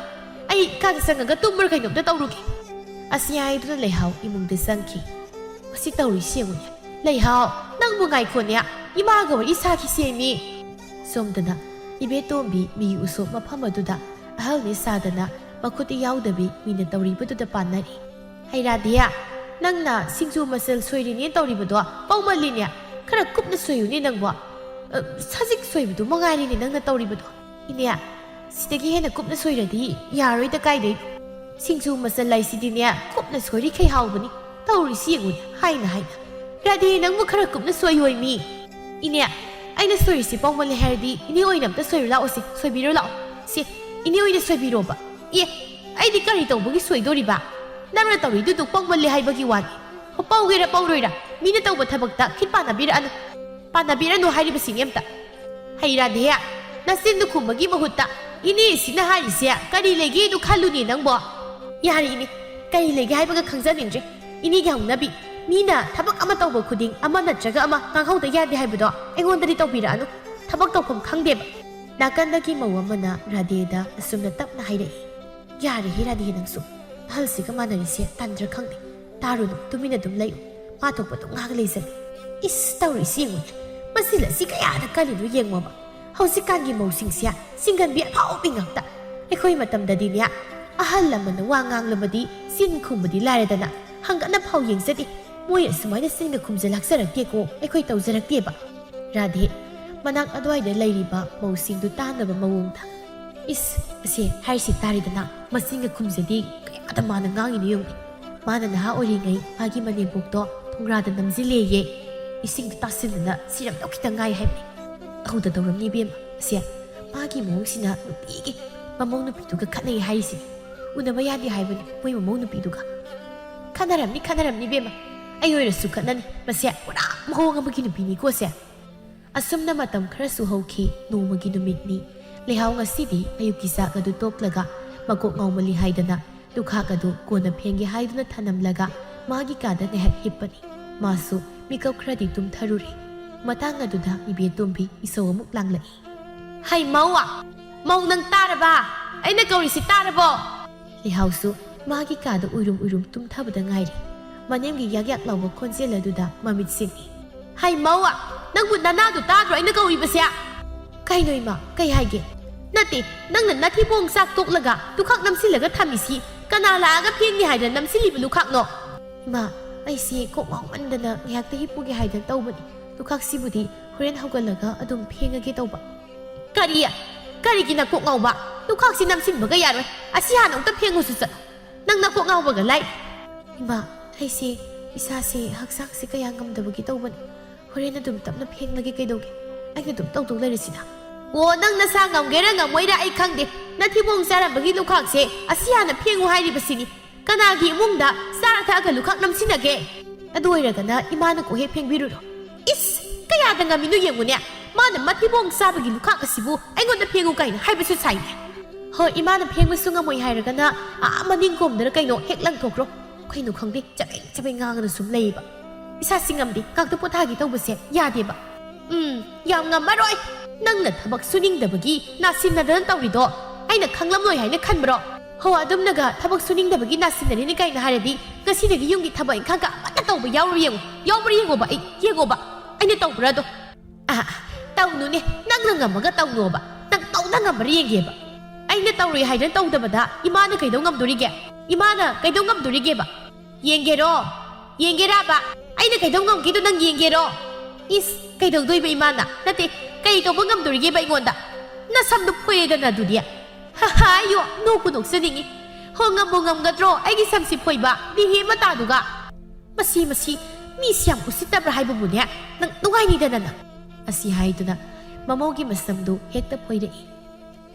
ꯑꯩ ꯀꯥꯗ ꯆꯪꯉꯒ ꯇꯨꯝꯕ꯭ꯔꯥ ꯀꯩꯅꯣꯝꯇ ꯇꯧꯔꯨꯒꯦ꯫ ꯑꯁꯤ ꯍꯥꯏꯗꯨꯅ ꯂꯩꯍꯥꯎ ꯏꯃꯨꯡꯗ ꯆꯪꯈꯤ꯫ ꯃꯁꯤ ꯇꯧꯔꯤꯁꯤ ꯌꯦꯡꯉꯨꯅꯦ꯫ ꯂꯩꯍꯥꯎ, ꯅꯪꯕꯨ ꯉꯥꯏꯈꯣꯅꯦ꯫ ꯏꯃꯥꯒ ꯋꯥꯔꯤ ꯁꯥꯈꯤꯁꯦꯃꯤ꯫ ꯁꯣꯝꯗꯅ ꯏꯕꯦꯇꯣꯝꯕꯤ ꯃꯤ ꯎꯁꯣꯞ ꯃꯐꯝ ꯑꯗꯨꯗ ꯑꯍꯜꯅꯦ ꯁꯥꯗꯅ ꯃꯈꯨꯠꯇ ꯌꯥꯎꯗꯕꯤ ꯃꯤꯅ ꯇꯧꯔꯤꯕꯗꯨꯗ ꯄꯥꯟꯅꯔꯤ꯫ "ꯍꯩ ꯔꯥꯙꯦ, ꯅꯪꯅ ꯁꯤꯡꯖꯨ ꯃꯆꯜ ꯁꯣꯏꯔꯤꯅꯦ ꯇꯧꯔꯤꯕꯗꯣ ꯄꯧꯃꯜꯂꯤꯅꯦ꯫ ꯈꯔ ꯀꯨꯞꯅ ꯁꯣꯏꯌꯨꯅꯦ ꯅꯪꯕꯣ꯫ ꯑ, ꯁꯖꯤꯛ ꯁꯣꯏꯕꯗꯨ ꯃꯉꯥꯏꯔꯤꯅꯦ ꯅꯪꯅ ꯇꯧꯔꯤꯕꯗꯣ꯫ ꯏꯅꯦ, ꯁꯤꯗꯒꯤ ꯍꯦꯟꯅ ꯀꯨꯞꯅ ꯁꯣꯏꯔꯗꯤ ꯌꯥꯔꯣꯏꯗ ꯀꯥꯏꯗꯩ꯫ ꯁꯤꯡꯖꯨ ꯃꯆꯜ ꯍꯥꯏꯁꯤꯗꯤꯅꯦ ꯀꯨꯞꯅ ꯁꯣꯏꯔꯤꯈꯩ ꯍꯥꯎꯕꯅꯤ꯫ ꯇꯧꯔꯤꯁꯤ ꯌꯦꯡꯉꯨꯅꯦ, ꯍꯥꯏꯅ ꯍꯥꯏꯅ꯫ ꯔꯥꯙꯦ, ꯅꯪꯕꯨ ꯈꯔ ꯀꯨꯞꯅ ꯁꯣꯏꯌꯣꯏ ꯃꯤ꯫ ꯏꯅꯦ, ꯑꯩꯅ ꯁꯣꯏꯔꯤꯁꯤ ꯄꯧꯃꯜꯂꯦ ꯍꯥꯏꯔꯗꯤ ꯏꯅꯦ ꯑꯣꯏꯅ ꯑꯝꯇ ꯁꯣꯏꯔꯨ ꯂꯥꯛꯑꯣꯁꯦ, ꯁꯣꯏꯕꯤꯔꯣ ꯂꯥꯛꯑꯣ꯫ ꯁꯦ, ꯏꯅꯦ ꯑꯣꯏꯅ ꯁꯣꯏꯕꯤꯔꯣꯕ꯫ ꯑꯦ, ꯑꯩꯗꯤ ꯀꯔꯤ ꯇꯧꯕꯒꯤ ꯁꯣꯏꯗꯣꯔꯤꯕ? ꯅꯪꯅ ꯇꯧꯔꯤꯗꯨꯗꯨ ꯄꯧꯃꯜꯂꯦ ꯍꯥꯏꯕꯒꯤ ꯋꯥꯅꯤ꯫ ꯍꯣ, ꯄꯧꯒꯦꯔꯥ ꯄꯧꯔꯣꯏꯔꯥ, ꯃꯤꯅ ꯇꯧꯕ ꯊꯕꯛꯇ ꯈꯤꯠ ꯄꯥꯟꯅꯕꯤꯔꯛꯑꯅꯨ꯫ ꯄꯥꯟꯅꯕꯤꯔꯅꯨ ꯍꯥꯏꯔꯤꯕꯁꯤꯅꯤ ꯑꯝꯇ꯫ ꯍꯩ ꯔꯥꯙꯦ, ꯅꯆꯤꯟꯗꯨ ꯈꯨꯝꯕꯒꯤ ꯃꯍꯨꯠꯇ ꯏꯅꯦꯁꯤꯅ ꯍꯥꯏꯔꯤꯁꯦ ꯀꯔꯤ ꯂꯩꯒꯦꯗꯨ ꯈꯜꯂꯨꯅꯦ ꯅꯪꯕꯣ? ꯌꯥꯔꯦ ꯏꯅꯦ, ꯀꯔꯤ ꯂꯩꯒꯦ ꯍꯥꯏꯕꯒ ꯈꯪꯖꯅꯤꯡꯗ꯭ꯔꯦ꯫ ꯏꯅꯦꯒꯤ ꯍꯧꯅꯕꯤ, ꯃꯤꯅ ꯊꯕꯛ ꯑꯃ ꯇꯧꯕ ꯈꯨꯗꯤꯡ ꯑꯃ ꯅꯠꯇ꯭ꯔꯒ ꯑꯃ ꯉꯥꯡꯍꯧꯗ ꯌꯥꯗꯦ ꯍꯥꯏꯕꯗꯣ ꯑꯩꯉꯣꯟꯗꯗꯤ ꯇꯧꯕꯤꯔꯛꯑꯅꯨ꯫ ꯊꯕꯛ ꯇꯧꯐꯝ ꯈꯪꯗꯦꯕ꯫ ꯅꯥꯀꯟꯗꯒꯤ ꯃꯧ ꯑꯃꯅ ꯔꯥꯙꯦꯗ ꯑꯁꯨꯝꯅ ꯇꯞꯅ ꯍꯥꯏꯔꯛꯏ꯫ ꯌꯥꯔꯦꯍꯦ ꯔꯥꯙꯦ, ꯅꯪꯁꯨ꯫ ꯑꯍꯜꯁꯤꯒ ꯃꯥꯟꯅꯔꯤꯁꯦ ꯇꯟꯗ꯭ꯔꯥ ꯈꯪꯗꯦ꯫ ꯇꯥꯔꯨꯅꯨ, ꯇꯨꯃꯤꯟꯅ ꯑꯗꯨꯝ ꯂꯩꯌꯨ꯫ ꯃꯥ ꯊꯣꯛꯄ ꯑꯗꯨꯝ ꯉꯥꯡ ꯂꯩꯖꯅꯤ꯫ ꯏꯁ, ꯇꯧꯔꯤꯁꯤ ꯌꯦꯡꯉꯨꯅꯦ꯫ ꯃꯁꯤ ꯂꯁꯤ ꯀꯌꯥꯗ ꯀꯜꯂꯤꯅꯣ ꯌꯦꯡꯉꯣꯕ꯫ ꯍꯧꯖꯤꯛꯀꯥꯟꯒꯤ ꯃꯧꯁꯤꯡꯁꯦ ꯆꯤꯡꯒꯟꯕꯤ ꯑꯐꯥꯎꯕꯤ ꯉꯥꯛꯇ꯫ ꯑꯩꯈꯣꯏ ꯃꯇꯝꯗꯗꯤꯅꯦ, ꯑꯍꯜ ꯑꯃꯅ ꯋꯥ ꯉꯥꯡꯂꯕꯗꯤ ꯆꯤꯟ ꯈꯨꯝꯕꯗꯤ ꯂꯥꯏꯔꯗꯅ ꯍꯪꯒꯠꯅ ꯐꯥꯎ ꯌꯦꯡꯖꯗꯦ꯫ ꯃꯣꯏ ꯑꯁꯨꯃꯥꯏꯅ ꯆꯤꯟꯒ ꯈꯨꯝꯖ ꯂꯥꯛꯆꯔꯛꯇꯦꯀꯣ, ꯑꯩꯈꯣꯏ ꯇꯧꯖꯔꯛꯇꯦꯕ꯫ ꯔꯥꯙꯦ, ꯃꯅꯥꯛ ꯑꯗꯨꯋꯥꯏꯗ ꯂꯩꯔꯤꯕ ꯃꯧꯁꯤꯡꯗꯨ ꯇꯥꯅꯕ ꯃꯑꯣꯡꯗ, "ꯏꯁ, ꯑꯁꯦ ꯍꯥꯏꯔꯤꯁꯤ ꯇꯥꯔꯤꯗꯅ, ꯃꯆꯤꯟꯒ ꯈꯨꯝꯖꯗꯦ, ꯀꯌꯥꯗ ꯃꯥꯅ ꯉꯥꯡꯉꯤꯅꯣ ꯌꯦꯡꯉꯨꯅꯦ꯫ ꯃꯥꯅ ꯅꯍꯥ ꯑꯣꯏꯔꯤꯉꯩ ꯃꯥꯒꯤ ꯃꯅꯦꯝꯄꯣꯛꯇꯣ ꯊꯣꯡꯒ꯭ꯔꯥꯗ ꯅꯝꯁꯤꯜꯂꯦꯌꯦ꯫ ꯏꯁꯤꯡꯗ ꯇꯥꯁꯤꯟꯗꯅ ꯁꯤꯔꯝꯗꯧ ꯈꯤꯇꯪ ꯉꯥꯏ ꯍꯥꯏꯕꯅꯤ꯫ ꯇꯧꯗ ꯇꯧꯔꯝꯅꯤ ꯏꯕꯦꯝꯃ꯫ ꯑꯁꯦ, ꯃꯥꯒꯤ ꯃꯑꯣꯡꯁꯤꯅ ꯅꯨꯡꯇꯤꯒꯤ ꯃꯃꯧ ꯅꯨꯄꯤꯗꯨꯒ ꯈꯠꯅꯩ ꯍꯥꯏꯔꯤꯁꯤꯅꯤ꯫ ꯎꯅꯕ ꯌꯥꯗꯦ ꯍꯥꯏꯕꯅꯤ ꯃꯣꯏ ꯃꯃꯧ ꯅꯨꯄꯤꯗꯨꯒ꯫ ꯈꯠꯅꯔꯝꯅꯤ, ꯈꯠꯅꯔꯝꯅꯤ ꯏꯕꯦꯝꯃ꯫ ꯑꯩ ꯑꯣꯏꯔꯁꯨ ꯈꯠꯅꯅꯤ꯫ ꯃꯁꯦ ꯄꯨꯔꯥ ꯃꯑꯣꯡ ꯑꯃꯒꯤ ꯅꯨꯄꯤꯅꯤꯀꯣ ꯁꯦ꯫" ꯑꯁꯨꯝꯅ ꯃꯇꯝ ꯈꯔꯁꯨ ꯍꯧꯈꯤ꯫ ꯅꯣꯡꯃꯒꯤ ꯅꯨꯃꯤꯠꯅꯤ꯫ ꯂꯩꯍꯥꯎ ꯉꯁꯤꯗꯤ ꯑꯌꯨꯛꯀꯤ ꯆꯥꯛ ꯑꯗꯨ ꯇꯣꯛꯂꯒ ꯃꯀꯣꯛ ꯉꯥꯎꯃꯜꯂꯤ ꯍꯥꯏꯗꯅ ꯂꯨꯈꯥꯛ ꯑꯗꯨ ꯀꯣꯟꯅ ꯐꯦꯡꯒꯦ ꯍꯥꯏꯗꯨꯅ ꯊꯅꯝꯂꯒ ꯃꯥꯒꯤ ꯀꯥꯗ ꯉꯥꯏꯍꯥꯛ ꯍꯤꯞꯄꯅꯤ꯫ ꯃꯥꯁꯨ ꯃꯤꯀꯞ ꯈꯔꯗꯤ ꯇꯨꯝꯊꯔꯨꯔꯦ꯫ ꯃꯇꯥꯡ ꯑꯗꯨꯗ ꯏꯕꯦꯇꯣꯝꯕꯤ ꯏꯁꯧ ꯑꯃꯨꯛ ꯂꯥꯡꯂꯛꯏ꯫ "ꯍꯩ ꯃꯧ! ꯃꯧ, ꯅꯪ ꯇꯥꯔꯕ? ꯑꯩꯅ ꯀꯧꯔꯤꯁꯤ ꯇꯥꯔꯕꯣ?" ꯂꯩꯍꯥꯎꯁꯨ ꯃꯥꯒꯤ ꯀꯥꯗ ꯎꯏꯔꯨꯝ ꯎꯏꯔꯨꯝ ꯇꯨꯝꯊꯕꯗ ꯉꯥꯏꯔꯤ꯫ ꯃꯅꯦꯝꯒꯤ ꯌꯥꯛ ꯌꯥꯛ ꯂꯥꯎꯕ ꯈꯣꯟꯖꯦꯜ ꯑꯗꯨꯗ ꯃꯃꯤꯠ ꯁꯤꯡꯏ꯫ "ꯍꯩ ꯃꯧ! ꯅꯪꯕꯨ ꯅꯅꯥꯗꯨ ꯇꯥꯗ꯭ꯔꯣ ꯑꯩꯅ ꯀꯧꯔꯤꯕꯁꯦ?" "ꯀꯩꯅꯣ ꯏꯃꯥ, ꯀꯩ ꯍꯥꯏꯒꯦ?" "ꯅꯠꯇꯦ, ꯅꯪꯅ ꯅꯊꯤꯕꯣꯡ ꯆꯥꯛ ꯇꯣꯛꯂꯒ ꯂꯨꯈꯥꯛ ꯅꯝꯁꯤꯜꯂꯒ ꯊꯝꯃꯤꯁꯤ ꯀꯅꯥ ꯂꯥꯛꯑꯒ ꯐꯦꯡꯅꯤ ꯍꯥꯏꯗꯅ ꯅꯝꯁꯤꯜꯂꯤꯕ ꯂꯨꯈꯥꯛꯅꯣ?" "ꯏꯃꯥ, ꯑꯩꯁꯦ ꯀꯣꯛ ꯉꯥꯎꯃꯟꯗꯅ ꯉꯥꯏꯍꯥꯛꯇ ꯍꯤꯞꯄꯨꯒꯦ ꯍꯥꯏꯗꯅ ꯇꯧꯕꯅꯤ꯫ ꯂꯨꯈꯥꯛꯁꯤꯕꯨꯗꯤ ꯍꯣꯔꯦꯟ ꯍꯧꯒꯠꯂꯒ ꯑꯗꯨꯝ ꯐꯦꯡꯉꯒꯦ ꯇꯧꯕ꯫" "ꯀꯔꯤ? ꯀꯔꯤꯒꯤ ꯅꯀꯣꯛ ꯉꯥꯎꯕ? ꯂꯨꯈꯥꯛꯁꯤ ꯅꯝꯁꯤꯟꯕꯒ ꯌꯥꯔꯣꯏ꯫ ꯑꯁꯤ ꯍꯥꯟꯅ ꯑꯃꯨꯛꯇ ꯐꯦꯡꯉꯨꯁꯤ ꯆꯠꯂꯣ꯫ ꯅꯪ ꯅꯀꯣꯛ ꯉꯥꯎꯕꯒ ꯂꯥꯏ꯫" "ꯏꯃꯥ, ꯑꯩꯁꯦ ꯏꯁꯥꯁꯦ, ꯍꯛꯆꯥꯡꯁꯦ ꯀꯌꯥ ꯉꯝꯗꯕꯒꯤ ꯇꯧꯕꯅꯤ꯫ ꯍꯣꯔꯦꯟ ꯑꯗꯨꯝ ꯇꯞꯅ ꯐꯦꯡꯂꯒꯦ ꯀꯩꯗꯧꯒꯦ? ꯑꯩꯅ ꯑꯗꯨꯝ ꯇꯧꯗꯧ ꯂꯩꯔꯁꯤꯗ꯫" "ꯑꯣ, ꯅꯪ ꯅꯁꯥ ꯉꯝꯒꯦꯔꯥ ꯉꯝꯃꯣꯏꯔꯥ ꯑꯩ ꯈꯪꯗꯦ꯫ ꯅꯊꯤꯕꯣꯡ ꯆꯥꯔꯝꯕꯒꯤ ꯂꯨꯈꯥꯛꯁꯦ ꯑꯁꯤ ꯍꯥꯟꯅ ꯐꯦꯡꯉꯨ ꯍꯥꯏꯔꯤꯕꯁꯤꯅꯤ꯫ ꯀꯅꯥꯒꯤ ꯏꯃꯨꯡꯗ ꯆꯥꯔ ꯊꯛꯑꯒ ꯂꯨꯈꯥꯛ ꯅꯝꯁꯤꯟꯅꯒꯦ? ꯑꯗꯨ ꯑꯣꯏꯔꯒꯅ ꯏꯃꯥꯅ ꯀꯣꯛ ꯍꯦꯛ ꯐꯦꯡꯕꯤꯔꯨꯔꯣ꯫" "ꯏꯁ, ꯀꯌꯥꯗ ꯉꯝꯃꯤꯅꯣ ꯌꯦꯡꯉꯨꯅꯦ꯫ ꯃꯥꯅ ꯃꯊꯤꯕꯣꯡ ꯆꯥꯕꯒꯤ ꯂꯨꯈꯥꯛ ꯑꯁꯤꯕꯨ ꯑꯩꯉꯣꯟꯗ ꯐꯦꯡꯉꯨ ꯀꯥꯏꯅ ꯍꯥꯏꯕꯁꯨ ꯁꯥꯏꯅꯦ꯫ ꯍꯣꯏ, ꯏꯃꯥꯅ ꯐꯦꯡꯕꯁꯨ ꯉꯝꯃꯣꯏ ꯍꯥꯏꯔꯒꯅ ꯑꯥ ꯃꯅꯤꯡ ꯀꯣꯝꯗꯔ ꯀꯩꯅꯣ ꯍꯦꯛ ꯂꯪꯊꯣꯛꯈ꯭ꯔꯣ꯫ ꯀꯩꯅꯣ ꯈꯪꯗꯦ, ꯆꯕꯦꯡ ꯆꯕꯦꯡ ꯉꯥꯡꯉꯒ ꯁꯨꯝ ꯂꯩꯌꯦꯕ꯫ ꯏꯁꯥꯁꯤ ꯉꯝꯗꯦ, ꯉꯥꯛꯇ ꯄꯣꯊꯥꯒꯦ ꯇꯧꯕꯁꯦ ꯌꯥꯗꯦꯕ꯫" "ꯎꯝ, ꯌꯥꯝ ꯉꯝꯃꯔꯣꯏ꯫ ꯅꯪꯅ ꯊꯕꯛ ꯁꯨꯅꯤꯡꯗꯕꯒꯤ ꯅꯥꯁꯤꯟꯅꯗꯅ ꯇꯧꯔꯤꯗꯣ ꯑꯩꯅ ꯈꯪꯂꯝꯂꯣꯏ ꯍꯥꯏꯅ ꯈꯟꯕ꯭ꯔꯣ? ꯍꯣ, ꯑꯗꯨꯝꯅꯒ ꯊꯕꯛ ꯁꯨꯅꯤꯡꯗꯕꯒꯤ ꯅꯥꯁꯤꯟꯅꯔꯤꯅꯤ ꯀꯥꯏꯅ ꯍꯥꯏꯔꯗꯤ ꯉꯁꯤꯗꯒꯤ ꯌꯨꯝꯒꯤ ꯊꯕꯛ ꯏꯪꯈꯥꯡꯒ ꯑꯃꯠꯇ ꯇꯧꯕ ꯌꯥꯎꯔꯣꯏ ꯌꯦꯡꯉꯨ꯫ ꯌꯥꯎꯕ꯭ꯔꯥ ꯌꯦꯡꯉꯣꯕ ꯑꯩ, ꯌꯦꯡꯉꯣꯕ꯫ ꯑꯩꯅ ꯇꯧꯕ꯭ꯔꯥ ꯑꯗꯣ?" "ꯑꯥ, ꯇꯧꯅꯨꯅꯦ, ꯅꯪꯅ ꯉꯝꯃꯒ ꯇꯧꯅꯣꯕ꯫ ꯅꯪ ꯇꯧꯅ ꯉꯝꯕ꯭ꯔꯥ ꯌꯦꯡꯒꯦꯕ꯫ ꯑꯩꯅ ꯇꯧꯔꯣꯏ ꯍꯥꯏꯗꯅ ꯇꯧꯗꯕꯗ ꯏꯃꯥꯅ ꯀꯩꯗꯧ ꯉꯝꯗꯣꯔꯤꯒꯦ? ꯏꯃꯥꯅ ꯀꯩꯗꯧ ꯉꯝꯗꯣꯔꯤꯒꯦꯕ? ꯌꯦꯡꯒꯦꯔꯣ? ꯌꯦꯡꯒꯦꯔꯥꯕ? ꯑꯩꯅ ꯀꯩꯗꯧ ꯉꯝꯒꯦꯗꯣ ꯅꯪ ꯌꯦꯡꯒꯦꯔꯣ?" "ꯏꯁ, ꯀꯩꯗꯧꯗꯣꯏꯕ ꯏꯃꯥꯅ? ꯅꯠꯇꯦ, ꯀꯩ ꯇꯧꯕ ꯉꯝꯗꯣꯔꯤꯒꯦꯕ ꯑꯩꯉꯣꯟꯗ? ꯅꯁꯝꯗꯨ ꯐꯣꯏꯔꯦꯗꯅ ꯑꯗꯨꯗꯤ꯫" "ꯍꯥ ꯍꯥ, ꯑꯌꯣ, ꯅꯣꯛꯄꯨ ꯅꯣꯛꯆꯅꯤꯡꯉꯤ꯫ ꯍꯣ, ꯉꯝꯕꯨ ꯉꯝꯒꯗ꯭ꯔꯣ ꯑꯩꯒꯤ ꯁꯝꯁꯤ ꯐꯣꯏꯕ? ꯗꯤꯍꯦ ꯃꯇꯥꯗꯨꯒ꯫ ꯃꯁꯤ, ꯃꯁꯤ, ꯃꯤꯁꯤ ꯌꯥꯝ ꯎꯁꯤꯠꯇꯕ꯭ꯔꯥ ꯍꯥꯏꯕꯕꯨꯅꯦ, ꯅꯪ ꯅꯨꯡꯉꯥꯏꯅꯤꯗꯅ ꯅꯪ꯫" ꯑꯁꯤ ꯍꯥꯏꯗꯨꯅ ꯃꯃꯧꯒꯤ ꯃꯁꯝꯗꯨ ꯍꯦꯛꯇ ꯐꯣꯏꯔꯛꯏ꯫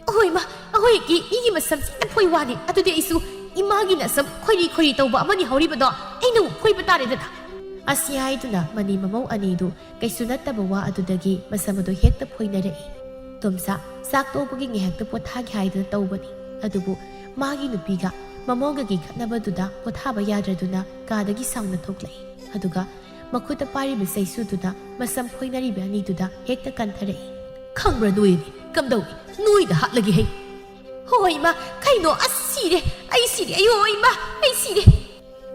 "ꯑꯍꯣꯏ ꯃꯥ, ꯑꯩꯈꯣꯏꯒꯤ ꯏꯒꯤ ꯃꯁꯝꯁꯤ ꯍꯦꯛꯇ ꯐꯣꯏ ꯋꯥꯅꯤ꯫ ꯑꯗꯨꯗꯤ ꯑꯩꯁꯨ ꯏꯃꯥꯒꯤ ꯅꯁꯝ ꯈꯣꯏꯔꯤ ꯈꯣꯏꯔꯤ ꯇꯧꯕ ꯑꯃꯅꯤ ꯍꯧꯔꯤꯕꯗꯣ ꯑꯩꯅ ꯑꯃꯨꯛ ꯐꯣꯏꯕ ꯇꯥꯔꯦꯗꯅ꯫" ꯑꯁꯤ ꯍꯥꯏꯗꯨꯅ ꯃꯅꯤ ꯃꯃꯧ ꯑꯅꯤꯗꯨ ꯀꯩꯁꯨ ꯅꯠꯇꯕ ꯋꯥ ꯑꯗꯨꯗꯒꯤ ꯃꯁꯝ ꯑꯗꯨ ꯍꯦꯛꯇ ꯐꯣꯏꯅꯔꯛꯏ꯫ ꯇꯣꯝꯆꯥ ꯆꯥꯛ ꯇꯣꯛꯄꯒꯤ ꯉꯥꯏꯍꯥꯛꯇ ꯄꯣꯊꯥꯒꯦ ꯍꯥꯏꯗꯨꯅ ꯇꯧꯕꯅꯤ꯫ ꯑꯗꯨꯕꯨ ꯃꯥꯒꯤ ꯅꯨꯄꯤꯒ ꯃꯃꯧꯒꯒꯤ ꯈꯠꯅꯕꯗꯨꯗ ꯄꯣꯊꯥꯕ ꯌꯥꯗ꯭ꯔꯗꯨꯅ ꯀꯥꯗꯒꯤ ꯁꯥꯎꯅ ꯊꯣꯛꯂꯛꯏ꯫ ꯑꯗꯨꯒ ꯃꯈꯨꯠꯇ ꯄꯥꯏꯔꯤꯕ ꯆꯩꯁꯨꯗꯨꯅ ꯃꯁꯝ ꯈꯣꯏꯅꯔꯤꯕ ꯑꯅꯤꯗꯨꯗ ꯍꯦꯛꯇ ꯀꯟꯊꯔꯛꯏ꯫ "ꯈꯪꯕ꯭ꯔꯥ ꯅꯣꯏ ꯑꯅꯤ? ꯀꯝꯗꯧꯏ? ꯅꯣꯏꯗ ꯍꯥꯠꯂꯒꯦ ꯍꯩ!" "ꯍꯣꯏ ꯏꯃꯥ, ꯀꯩꯅꯣ? ꯑꯁ, ꯁꯤꯔꯦ! ꯑꯩ ꯁꯤꯔꯦ! ꯑꯌꯣ ꯏꯃꯥ, ꯑꯩ ꯁꯤꯔꯦ!"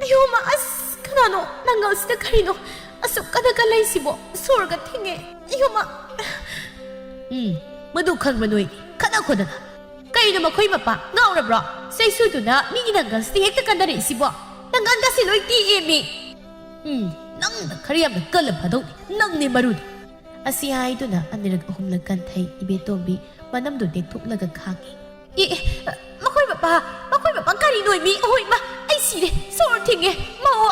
"ꯑꯌꯣ ꯃꯥ, ꯑꯁ, ꯀꯅꯥꯅꯣ ꯅꯪꯒꯜꯁꯤꯗ? ꯀꯔꯤꯅꯣ ꯑꯁꯨꯛ ꯀꯟꯅ ꯀꯜꯂꯛꯏꯁꯤꯕꯣ? ꯁꯣꯔꯒ ꯊꯤꯡꯉꯦ꯫ ꯑꯌꯣ ꯃꯥ!" "ꯎꯝ, ꯃꯗꯨ ꯈꯪꯕ ꯅꯣꯏ ꯈꯠꯅ ꯈꯣꯗꯅ꯫ ꯀꯩꯅꯣ ꯃꯈꯣꯏ ꯃꯄꯥ ꯉꯥꯎꯔꯕ꯭ꯔꯣ? ꯆꯩꯁꯨꯗꯨꯅ ꯃꯤꯒꯤ ꯅꯪꯒꯜꯁꯤꯗ ꯍꯦꯛꯇ ꯀꯟꯅꯔꯛꯏꯁꯤꯕꯣ? ꯅꯪꯒꯜꯒꯁꯦ ꯂꯣꯏ ꯇꯦꯛꯑꯦꯃꯤ!" "ꯎꯝ, ꯅꯪꯅ ꯈꯔ ꯌꯥꯝꯅ ꯀꯜꯂ ꯐꯗꯧꯅꯤ, ꯅꯪꯅꯦ ꯃꯔꯨꯗꯤ꯫" ꯑꯁꯤ ꯍꯥꯏꯗꯨꯅ ꯑꯅꯤꯔꯛ ꯑꯍꯨꯝꯂꯛ ꯀꯟꯊꯩ꯫ ꯏꯕꯦꯇꯣꯝꯕꯤ ꯃꯅꯝꯗꯨ ꯇꯦꯛꯊꯣꯛꯂꯒ ꯈꯥꯡꯉꯤ꯫ "ꯑꯦ, ꯑꯦ, ꯃꯈꯣꯏ ꯃꯄꯥ, ꯃꯈꯣꯏ ꯃꯄꯥ ꯀꯔꯤꯅꯣ ꯃꯤ? ꯑꯍꯣꯏ ꯃꯥ, ꯑꯩ ꯁꯤꯔꯦ, ꯁꯣꯔ ꯊꯤꯡꯉꯦ꯫ ꯃꯧ,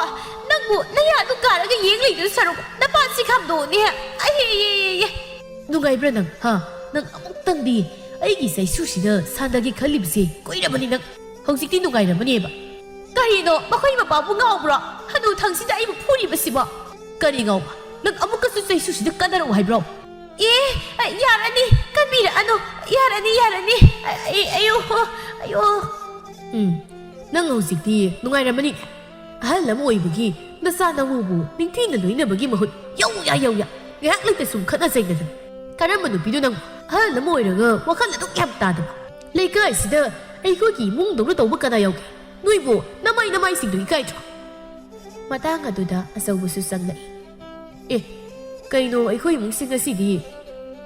ꯅꯪꯕꯨ ꯅꯌꯥꯗꯨ ꯀꯥꯔꯒ ꯌꯦꯡ ꯂꯩꯗꯨ ꯁꯔꯨꯛ ꯅꯄꯥꯁꯤ ꯈꯥꯝꯗꯣꯛꯑꯣꯅꯦ꯫ ꯑꯩ, ꯑꯦ, ꯑꯦ, ꯑꯦ, ꯑꯦ꯫ ꯅꯨꯡꯉꯥꯏꯕ꯭ꯔꯥ ꯅꯪ, ꯍꯥ? ꯅꯪ ꯑꯃꯨꯛꯇꯪꯗꯤ ꯑꯩꯒꯤ ꯆꯩꯁꯨꯁꯤꯗ ꯁꯥꯟꯅꯒꯦ ꯈꯜꯂꯤꯕꯁꯦ ꯀꯨꯏꯔꯕꯅꯤ ꯅꯪ꯫ ꯍꯧꯖꯤꯛꯇꯤ ꯅꯨꯡꯉꯥꯏꯔꯝꯃꯅꯦꯕ꯫" "ꯀꯔꯤꯅꯣ? ꯃꯈꯣꯏ ꯃꯄꯥꯕꯨ ꯉꯥꯎꯕ꯭ꯔꯣ? ꯍꯅꯨ ꯊꯪꯁꯤꯗ ꯑꯩꯕꯨ ꯐꯨꯔꯤꯕꯁꯤꯕꯣ?" "ꯀꯔꯤ ꯉꯥꯎꯕ? ꯅꯪ ꯑꯃꯨꯛꯀꯁꯨ ꯆꯩꯁꯨꯁꯤꯗ ꯀꯟꯅꯔꯛꯎ ꯍꯥꯏꯕ꯭ꯔꯣ?" "ꯑꯦ, ꯌꯥꯔꯅꯤ, ꯀꯟꯕꯤꯔꯛꯑꯅꯨ꯫ ꯌꯥꯔꯅꯤ, ꯌꯥꯔꯅꯤ꯫ ꯑꯩ, ꯑꯌꯣ, ꯑꯌꯣ꯫" "ꯎꯝ, ꯅꯪ ꯍꯧꯖꯤꯛꯇꯤ ꯅꯨꯡꯉꯥꯏꯔꯝꯃꯅꯤꯅꯦ꯫ ꯑꯍꯜ ꯑꯃ ꯑꯣꯏꯕꯒꯤ ꯅꯆꯥ ꯅꯋꯨꯕꯨ ꯅꯤꯡꯊꯤꯅ ꯂꯣꯏꯅꯕꯒꯤ ꯃꯍꯨꯠ ꯌꯧꯌꯥ, ꯌꯧꯌꯥ, ꯉꯥꯏꯍꯥꯛ ꯂꯩꯇ ꯁꯨꯝ ꯈꯠꯅ ꯆꯩꯅꯗꯅ꯫ ꯀꯔꯝꯕ ꯅꯨꯄꯤꯅꯣ ꯅꯪ? ꯑꯍꯜ ꯑꯃ ꯑꯣꯏꯔꯒ ꯋꯥꯈꯜ ꯑꯗꯨꯛ ꯌꯥꯝ ꯇꯥꯗꯕ꯫ ꯂꯩꯀꯥꯏꯁꯤꯗ ꯑꯩꯈꯣꯏꯒꯤ ꯏꯃꯨꯡꯗꯧꯅ ꯇꯧꯕ ꯀꯅꯥ ꯌꯥꯎꯒꯦ? ꯅꯣꯏꯕꯨ ꯅꯃꯥꯏ ꯅꯃꯥꯏꯁꯤꯡꯗꯨ ꯏꯀꯥꯏꯗ꯭ꯔꯣ?" ꯃꯇꯥꯡ ꯑꯗꯨꯗ ꯑꯆꯧꯕꯁꯨ ꯆꯪꯂꯛꯏ꯫ "ꯑꯦ, ꯀꯩꯅꯣ, ꯑꯩꯈꯣꯏ ꯏꯃꯨꯡꯁꯤ ꯉꯁꯤꯗꯤ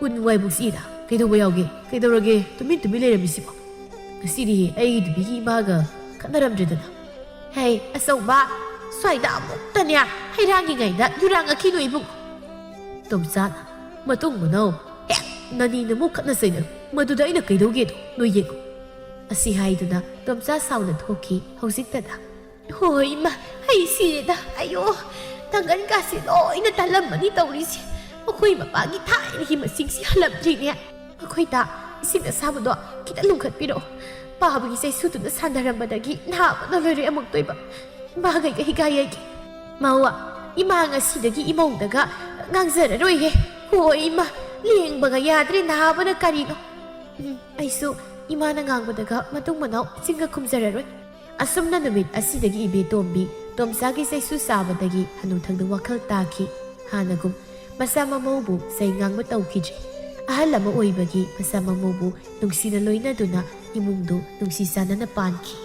ꯎꯟ ꯋꯥꯏꯕꯨꯛ ꯆꯤꯛꯏꯗ꯫ ꯀꯩꯗꯧꯕ ꯌꯥꯎꯒꯦ? ꯀꯩꯗꯧꯔꯒꯦ ꯇꯨꯃꯤꯟ ꯇꯨꯃꯤꯟ ꯂꯩꯔꯝꯃꯤꯁꯤꯕꯣ? ꯉꯁꯤꯗꯤ ꯑꯩꯒꯤ ꯅꯨꯄꯤꯒꯤ ꯏꯃꯥꯒ ꯈꯠꯅꯔꯝꯗ꯭ꯔꯦꯗꯅ?" "ꯍꯩ, ꯑꯆꯧꯕ, ꯁ꯭ꯋꯥꯏꯗ ꯑꯃꯨꯛꯇꯅꯦ ꯍꯩꯔꯥꯡꯉꯤꯉꯩꯗ ꯌꯨꯔꯥꯡꯉꯛꯈꯤꯅꯨ ꯏꯕꯨꯡ꯫" ꯇꯣꯝꯆꯥꯅ, "ꯃꯇꯨꯡ ꯃꯅꯥꯎ ꯍꯦꯛ ꯅꯅꯤ ꯅꯃꯨꯛ ꯈꯠꯅ ꯆꯩꯅꯔꯨ꯫ ꯃꯗꯨꯗ ꯑꯩꯅ ꯀꯩꯗꯧꯒꯦꯗꯣ ꯅꯣꯏ ꯌꯦꯡꯉꯨ꯫" ꯑꯁꯤ ꯍꯥꯏꯗꯨꯅ ꯇꯣꯝꯆꯥ ꯁꯥꯎꯅ ꯊꯣꯛꯈꯤ꯫ ꯍꯧꯖꯤꯛꯇꯗ, "ꯍꯣꯏ ꯏꯃꯥ, ꯑꯩ ꯁꯤꯔꯦꯗ꯫ ꯑꯌꯣ, ꯇꯥꯡꯒꯟ ꯀꯥꯁꯦ ꯂꯣꯏꯅ ꯇꯜꯂꯝꯃꯅꯤ ꯇꯧꯔꯤꯁꯦ꯫ ꯃꯈꯣꯏ ꯃꯄꯥꯒꯤ ꯊꯥꯏꯅꯒꯤ ꯃꯁꯤꯡꯁꯤ ꯍꯜꯂꯝꯗ꯭ꯔꯤꯅꯦ꯫ ꯑꯩꯈꯣꯏꯗ ꯏꯁꯤꯡ ꯑꯁꯥꯕꯗꯣ ꯈꯤꯇ ꯂꯨꯝꯈꯠꯄꯤꯔꯛꯑꯣ꯫ ꯄꯥꯕꯒꯤ ꯆꯩꯁꯨꯗꯨꯅ ꯁꯥꯟꯅꯔꯝꯕꯗꯒꯤ ꯅꯥꯕꯅ ꯂꯣꯏꯔꯦ ꯑꯃꯨꯛꯇꯣꯏꯕ꯫ ꯏꯃꯥꯒꯩꯒ ꯍꯤꯒꯥꯏ ꯌꯩꯒꯦ꯫ ꯃꯧ, ꯏꯃꯥ ꯉꯁꯤꯗꯒꯤ ꯏꯃꯧꯗꯒ ꯉꯥꯡꯖꯔꯔꯣꯏꯍꯦ꯫ ꯍꯣꯏ ꯏꯃꯥ, ꯂꯦꯡꯕꯒ ꯌꯥꯗ꯭ꯔꯦ ꯅꯥꯕꯅ ꯀꯔꯤꯅꯣ꯫ ꯎꯝ, ꯑꯩꯁꯨ ꯏꯃꯥꯅ ꯉꯥꯡꯕꯗꯒ ꯃꯇꯨꯡ ꯃꯅꯥꯎ ꯏꯆꯤꯟꯒ ꯈꯨꯝꯖꯔꯔꯣꯏ꯫ ꯑꯁꯨꯝꯅ ꯅꯨꯃꯤꯠ ꯑꯁꯤꯗꯒꯤ ꯏꯕꯦꯇꯣꯝꯕꯤ ꯇꯣꯝꯆꯥꯒꯤ ꯆꯩꯁꯨ ꯆꯥꯕꯗꯒꯤ ꯍꯅꯨꯊꯪꯗ ꯋꯥꯈꯜ ꯇꯥꯈꯤ꯫ ꯍꯥꯟꯅꯒꯨꯝ ꯃꯆꯥ ꯃꯃꯧꯕꯨ ꯆꯩ ꯉꯥꯡꯕ ꯇꯧꯈꯤꯗ꯭ꯔꯦ꯫ ꯑꯍꯜ ꯑꯃ ꯑꯣꯏꯕꯒꯤ ꯃꯆꯥ ꯃꯃꯧꯕꯨ ꯅꯨꯡꯁꯤꯅ ꯂꯣꯏꯅꯗꯨꯅ ꯏꯃꯨꯡꯗꯨ ꯅꯨꯡꯁꯤ ꯆꯥꯟꯅꯅ ꯄꯥꯟꯈꯤ꯫